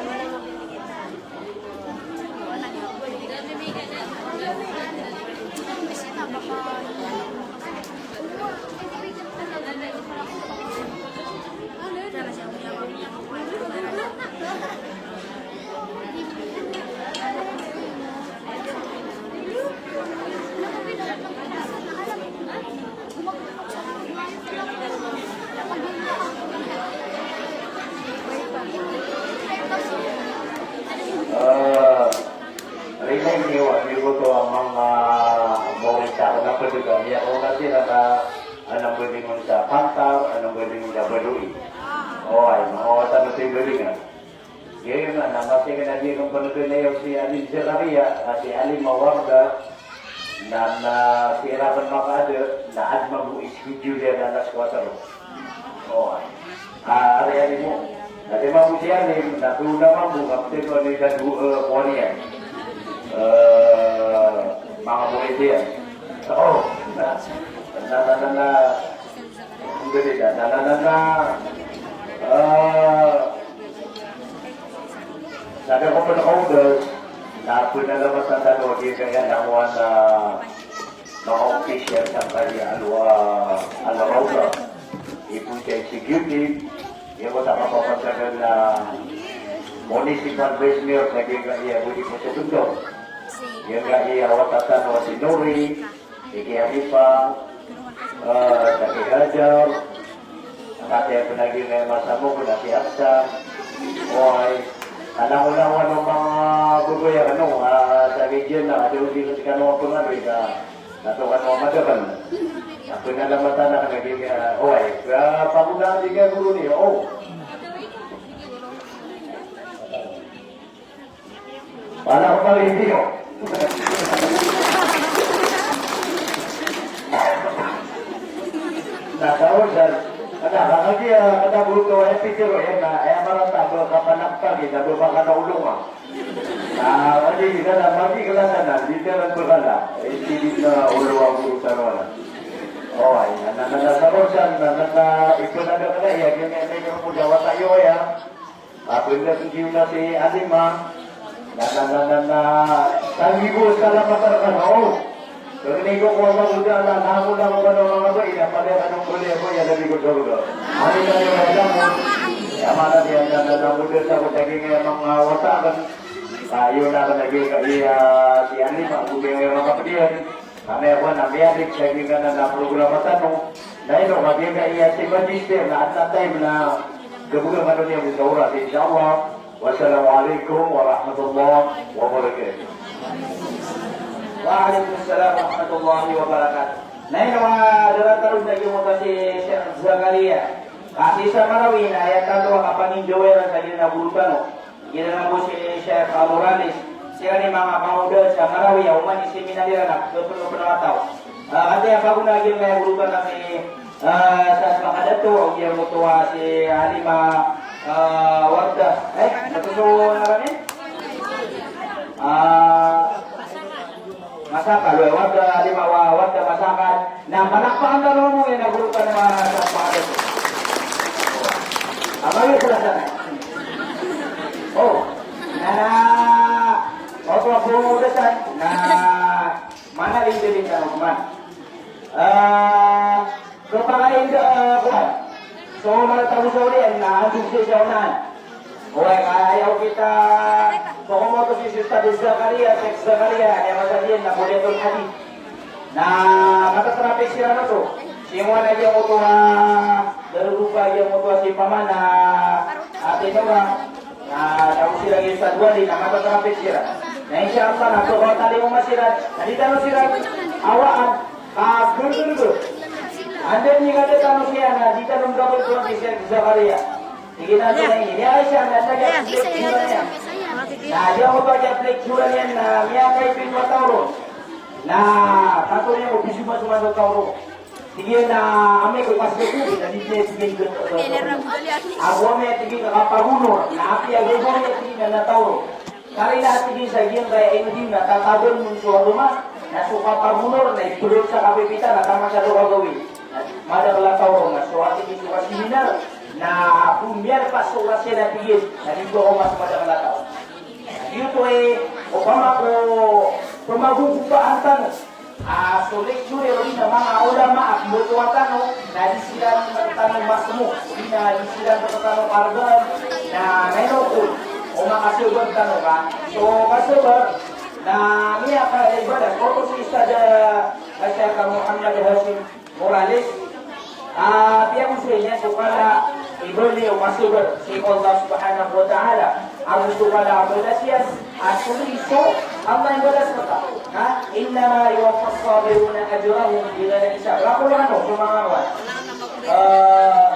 Eh, Remind niyo, niyo ko to amang, ah, mawrita ko na pwede ka, niya ko na sila na, anong pwede mo sa pantar, anong pwede mo sa baduy. O, ay, mga wata na sa ibalingan. Ngayon na, na, masi ka na di kong panaganay si Alim Zakaria, kasi Alim Mawarda, na, na, si Raban Makada, na adma mo schedule na alas kwatro. O, ay. Ah, ari-ari mo. Na di mambo siya ni, na doon naman po, kapatid ko ni Dadu, eh, kuwan iyan. Eh, mga murid iyan. Oo. Na, na, na, na, na. Alhamdulillah. Na, na, na, na. Eh, sabi ko po na kaugas, na pinalamatan tano, di kaya nakuha na Manga official sangkaya a Al-Rawda, ipoon sa executive, iyan ko sa kapapasagan na municipal vice mayor sa giyangkaya a Budi Poso Bendong. Giyangkaya a wata tano a si Nori, si Ki Hanifa, eh, sa Ki Hajar, Makati a pnagingay a masa mo ko na si Aksa. Oway. Alangolangon o manga babay a kano, ah, sa region na, adi o di kano a pangaloy ka, na to kano a madakl. A pnalamatan a kna gingay, oway. Kaya pagoda di kaya goro niyo, o. Wala ko pala hindi, o. Na, sa Orzan, kada, kada kagiya, kada buto, eh, pitiro, eh, na, eh, marata, ba, kapanakpag, eh, na, ba, ba, kada ulong, ah. Ah, wadi, kada, madi, kada, na, na, di, kada, ba, kada. Eh, di, di, na, ulo, ang buto, na, na. O, ay, na, na, na, na, sa Orzan, na, na, na, ipon, na, kada, iya, gini, may, may, may, Apiya na so giyoto na si Alima. Na, na, na, na, na, tanggi ko salamat rkano. Pangni ko ko Allah Ta'ala, na ako na ko ba na manga bai, na pd rkano ko liya ko iya nabi ko sorga. Amin, amin, amin. Aya maana niyan na, na, na, modar sa ko sa giyangkaya manga wata akn. Ayo na akn lagid ka iya si Alima, ko giyangkaya manga pd iyan. Kami ako na miyadik sa giyangkanan a programa tano. Na ino ka giyangkaya si Magister na adn a time na gabagr kano niyan sa oras, insha Allah. Wassalamu alaikum warahmatullahi wabarakatuh. Wa alaikum salam warahmatullahi wabarakatuh. Na ino a darata ron na giyoto si Sheikh Zakaria. Kasi sa Marawi na aya tano a kapanginjaway ran sa giyanan a goro tano. Giyanan bo si Sheikh Morales, siran i manga pangoda sa Marawi a oman i seminar iran a pkhapenopeno a taw. Ah, katii a pagonayan iyan a goro tano si, ah, Ustadh Makadato, o giya moto a si Alima, ah, Warda. Eh, ano to so ngaran iyan? Ah, Mas Kalo warga Limawa, warga Masakan, na palakpakan tano mambo iyan a goro tano a Sampakan. Apa iyan, selesai? O, na, na, oto a bongodasan, na, mana lindilin tano man. Eh, Kapakain ka, ah, kuwan. So, mala tago sa oriyan na andog sii sa onahan. Oway, ka aya okit a so komoto si Ustadh Zakaria, Sheikh Zakaria, aya mataan iyan na Bughyatul Hadith. Na matatrafik siran oto. Sii man a giyangkoto a darurupa, giyangkoto a si Pamana, Ate Nora. Na tago siran i Ustadh Wali, na matatrafik siran. Na insha Allah, na so katalingoma siran, na di tano siran awaan. Ka gurgurgo. Anda niyan katatago siyan na di tano mgabot ko si Sheikh Zakaria. Tig iyan a so na ini. Ni Aisha na taga Black Jura niyan. Na di ako taga Black Jura niyan na miyakaipin mataw ron. Na tato niyan ko bisuma-suma sa taw ron. Tig iyan a amay ko kasgo ko, na di niyan tig iyan ko. Ago amay tig iyan ka kapagunor. Na apiya gagawin iyan tig iyan na taw ron. Karina a tig iyan sa giyangkaya ino di na tataban mon so agama, na so kapagunor na ibolot sa kapipita na taman sa dowa gawii. Madakl a taw ron na so a tig iyan so kaseminar, na komiyalpas so oras iyan a tig iyan, na di ko mas madakl a taw. Giyoto i, opama ko pamagogopaan tano. Ah, so lecture iyan na manga ulama a pmbotowan tano, na di siran rktano masmo, odi na di siran rktano kargaan, na mailokon o makasabar tano ka. So, kasabar, na miyakaibadat, oto si Ustadh, ah, Sheikh Muhammad Hashim Morales, ah, piyagosay niyan so kala i bali o kasabar sii ko Allah Subhanahu wa Ta'ala. Ago so kala a balas iyan, a so iso, Allah i balas rka. Ha? Innama yuwaffas sabiruna ajrahum bighairi hisab. Rako lang ano, so manga kawan. Eh,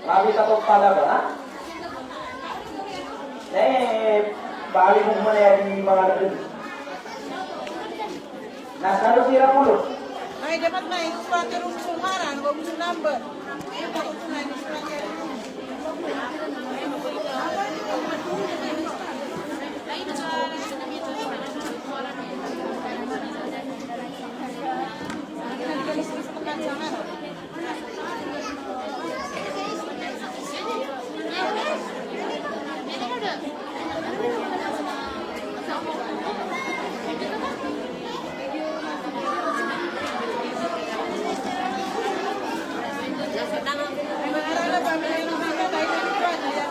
Rabitatul Talaba, ha? Eh, bali mo muna yan, di manga lagad. Na skano siran polo? Ay, dapat na ito pati ron so ngaran, wag so number.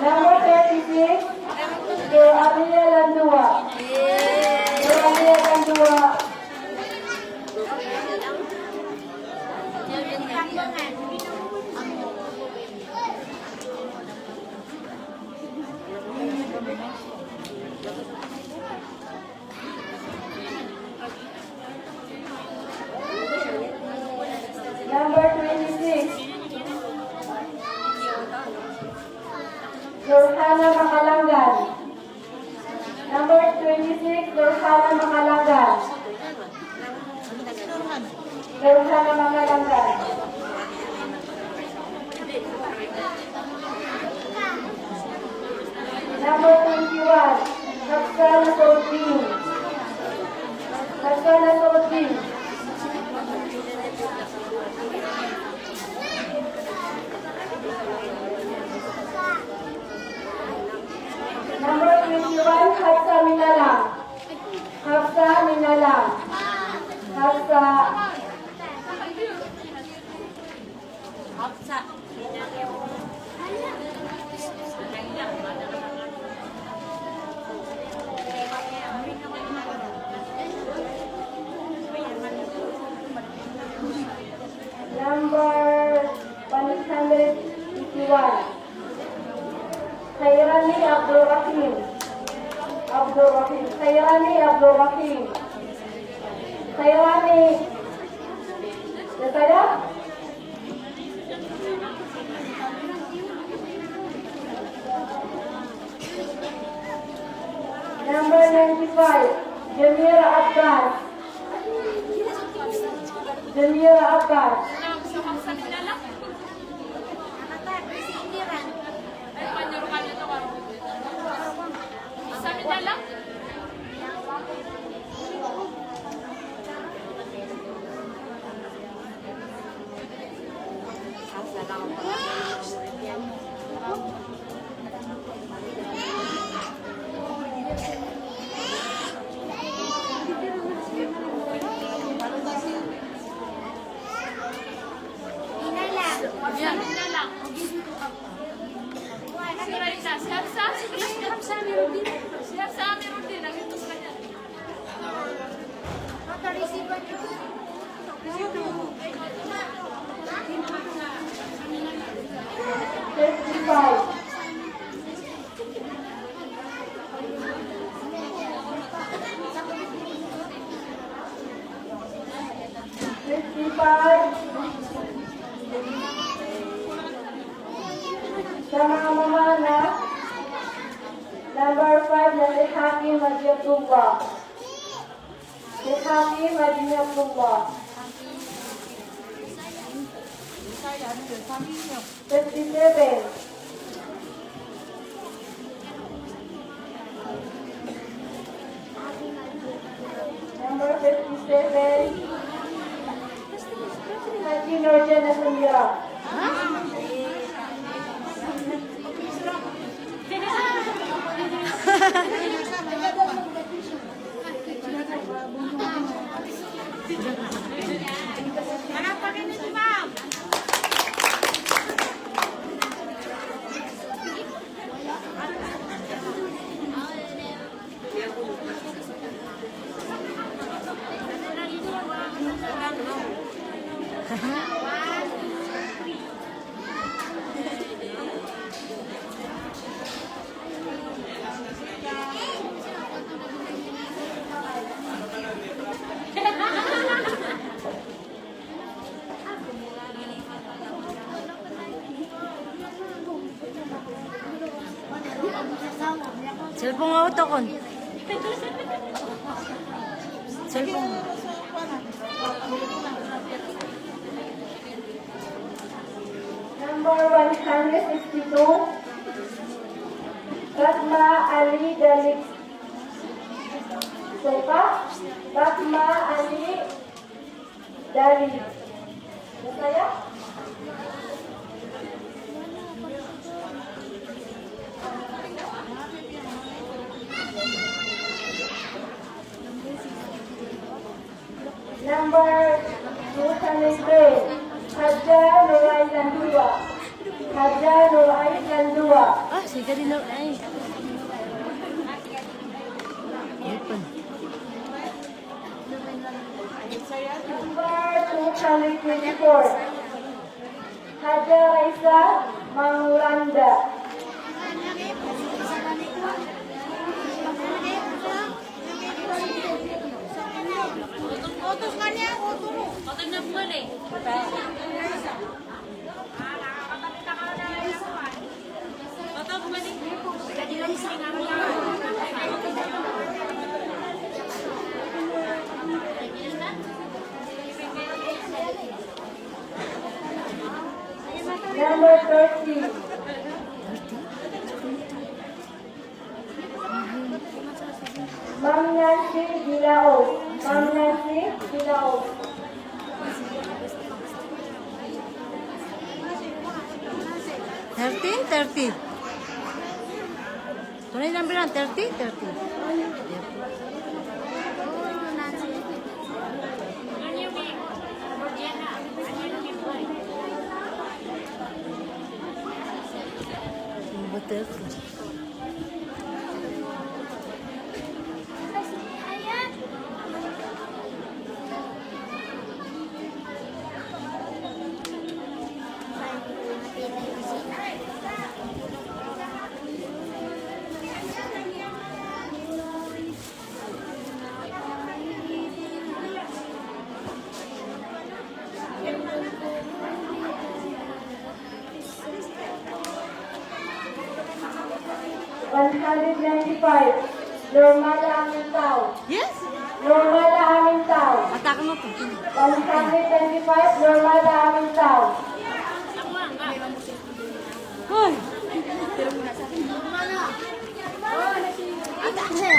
Number thirty-six, Sir Abriel Landua. Sir Abriel Landua. Number twenty-six, Lorhana Makalangan. Number twenty-six, Lorhana Makalangan. Lorhana Makalangan. Number twenty-one, Hafsa Nasruddin. Hafsa Nasruddin. Number twenty-one, Hafsa Minalang. Hafsa Minalang. Hafsa. Number one hundred eighty-one. Khairani Abdul Rahim. Abdul Rahim. Khairani Abdul Rahim. Khairani. Ya, saya? Number ninety-five, Jamir Abbas. Jamir Abbas. Fifty-five. Fifty-five. Sa manga mama na, number five na si Hakim Haji Abdullah. Si Hakim Haji Abdullah. Fifty-seven. Number fifty-seven. Haji Nurjan Asamira. Cellphone a oto kon. Cellphone. Number one hundred sixty-two, Fatma Ali Dalip. Sopa, Fatma Ali Dalip. Basta ya? Number two hundred three, Haja Norai Landua. Haja Norai Landua. Ah, si Gadi Norai. Number two hundred twenty-four. Haja Raisa Mangulanda. Number thirty. Ma'am Nancy Dilaos. Ma'am Nancy Dilaos. Thirty, thirty. Tonaa i number iyan? Thirty, thirty. Number thirty. One hundred ninety-five, Normala Amintao. Yes? Normala Amintao. Atak na to. One hundred ninety-five, Normala Amintao. Hoy! Atak na.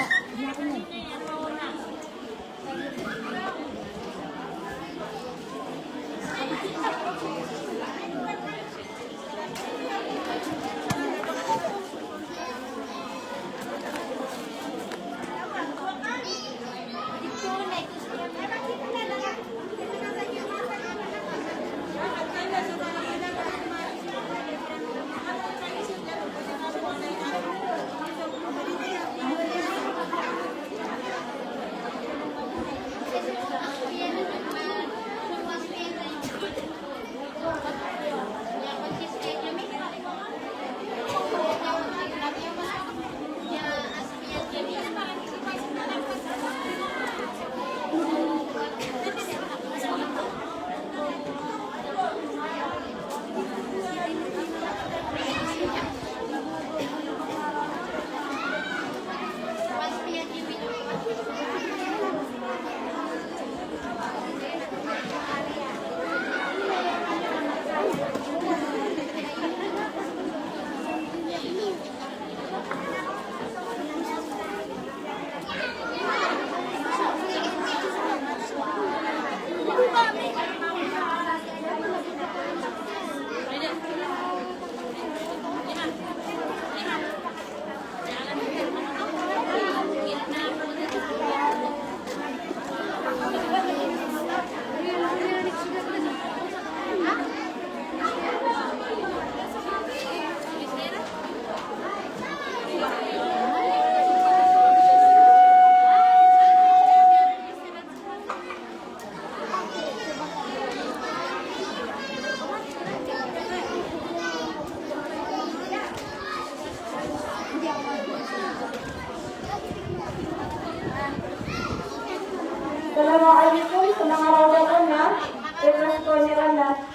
Assalamu alaikum, so manga raw ko na, request ko niyan na.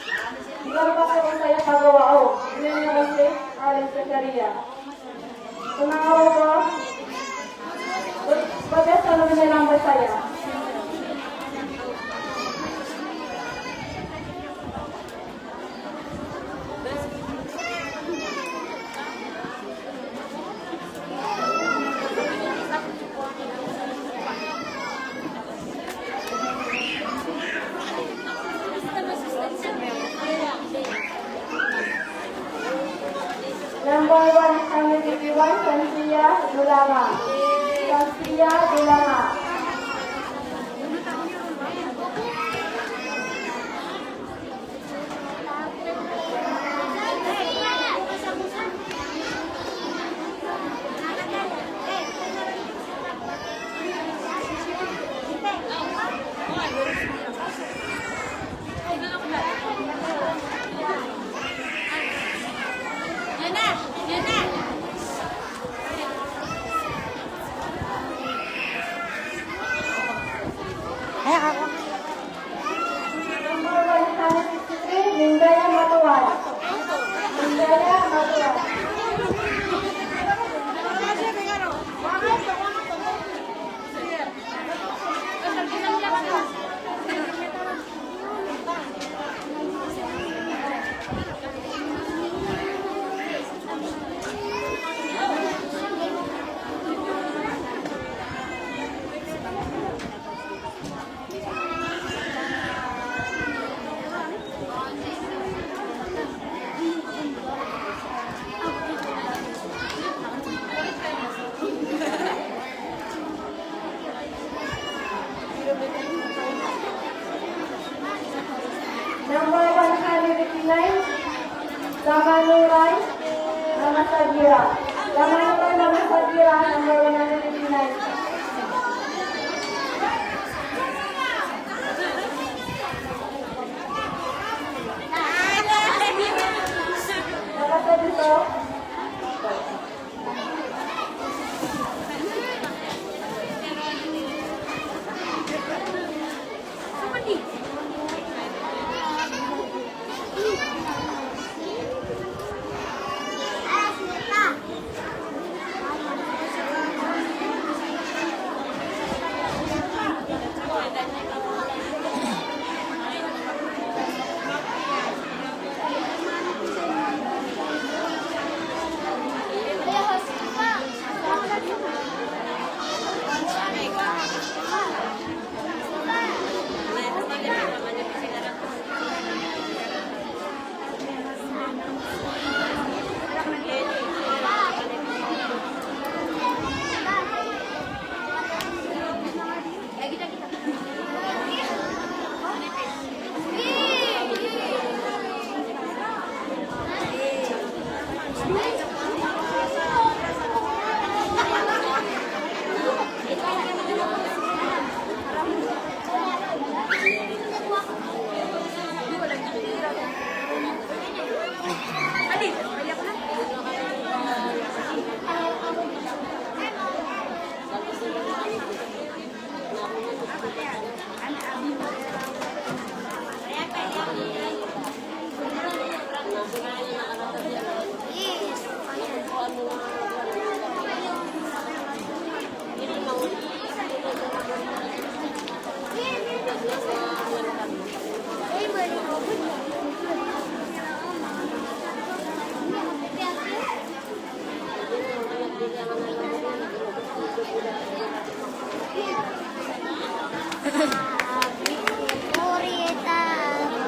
Ikaw ba ko sa iya pagawa o, niyan na si Ali Zakaria. So manga raw ko, pagkasalo niyan ang basaya. Number one, Hamid Iwan, Samsiya Dulanga. Samsiya Dulanga. Number one hundred sixty-three, Mindaya Matuwal. Mindaya Matuwal. Number one hundred eighty-nine, Lamanuray Lamasagira. Lamanuray Lamasagira, number one hundred eighty-nine. Lamasagira.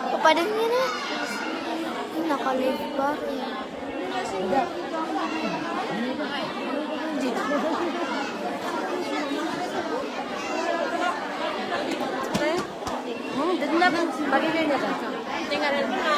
Papadang niyan na. Nakalive pa. Hmm, dito na, bagay kayo na. Tingnan.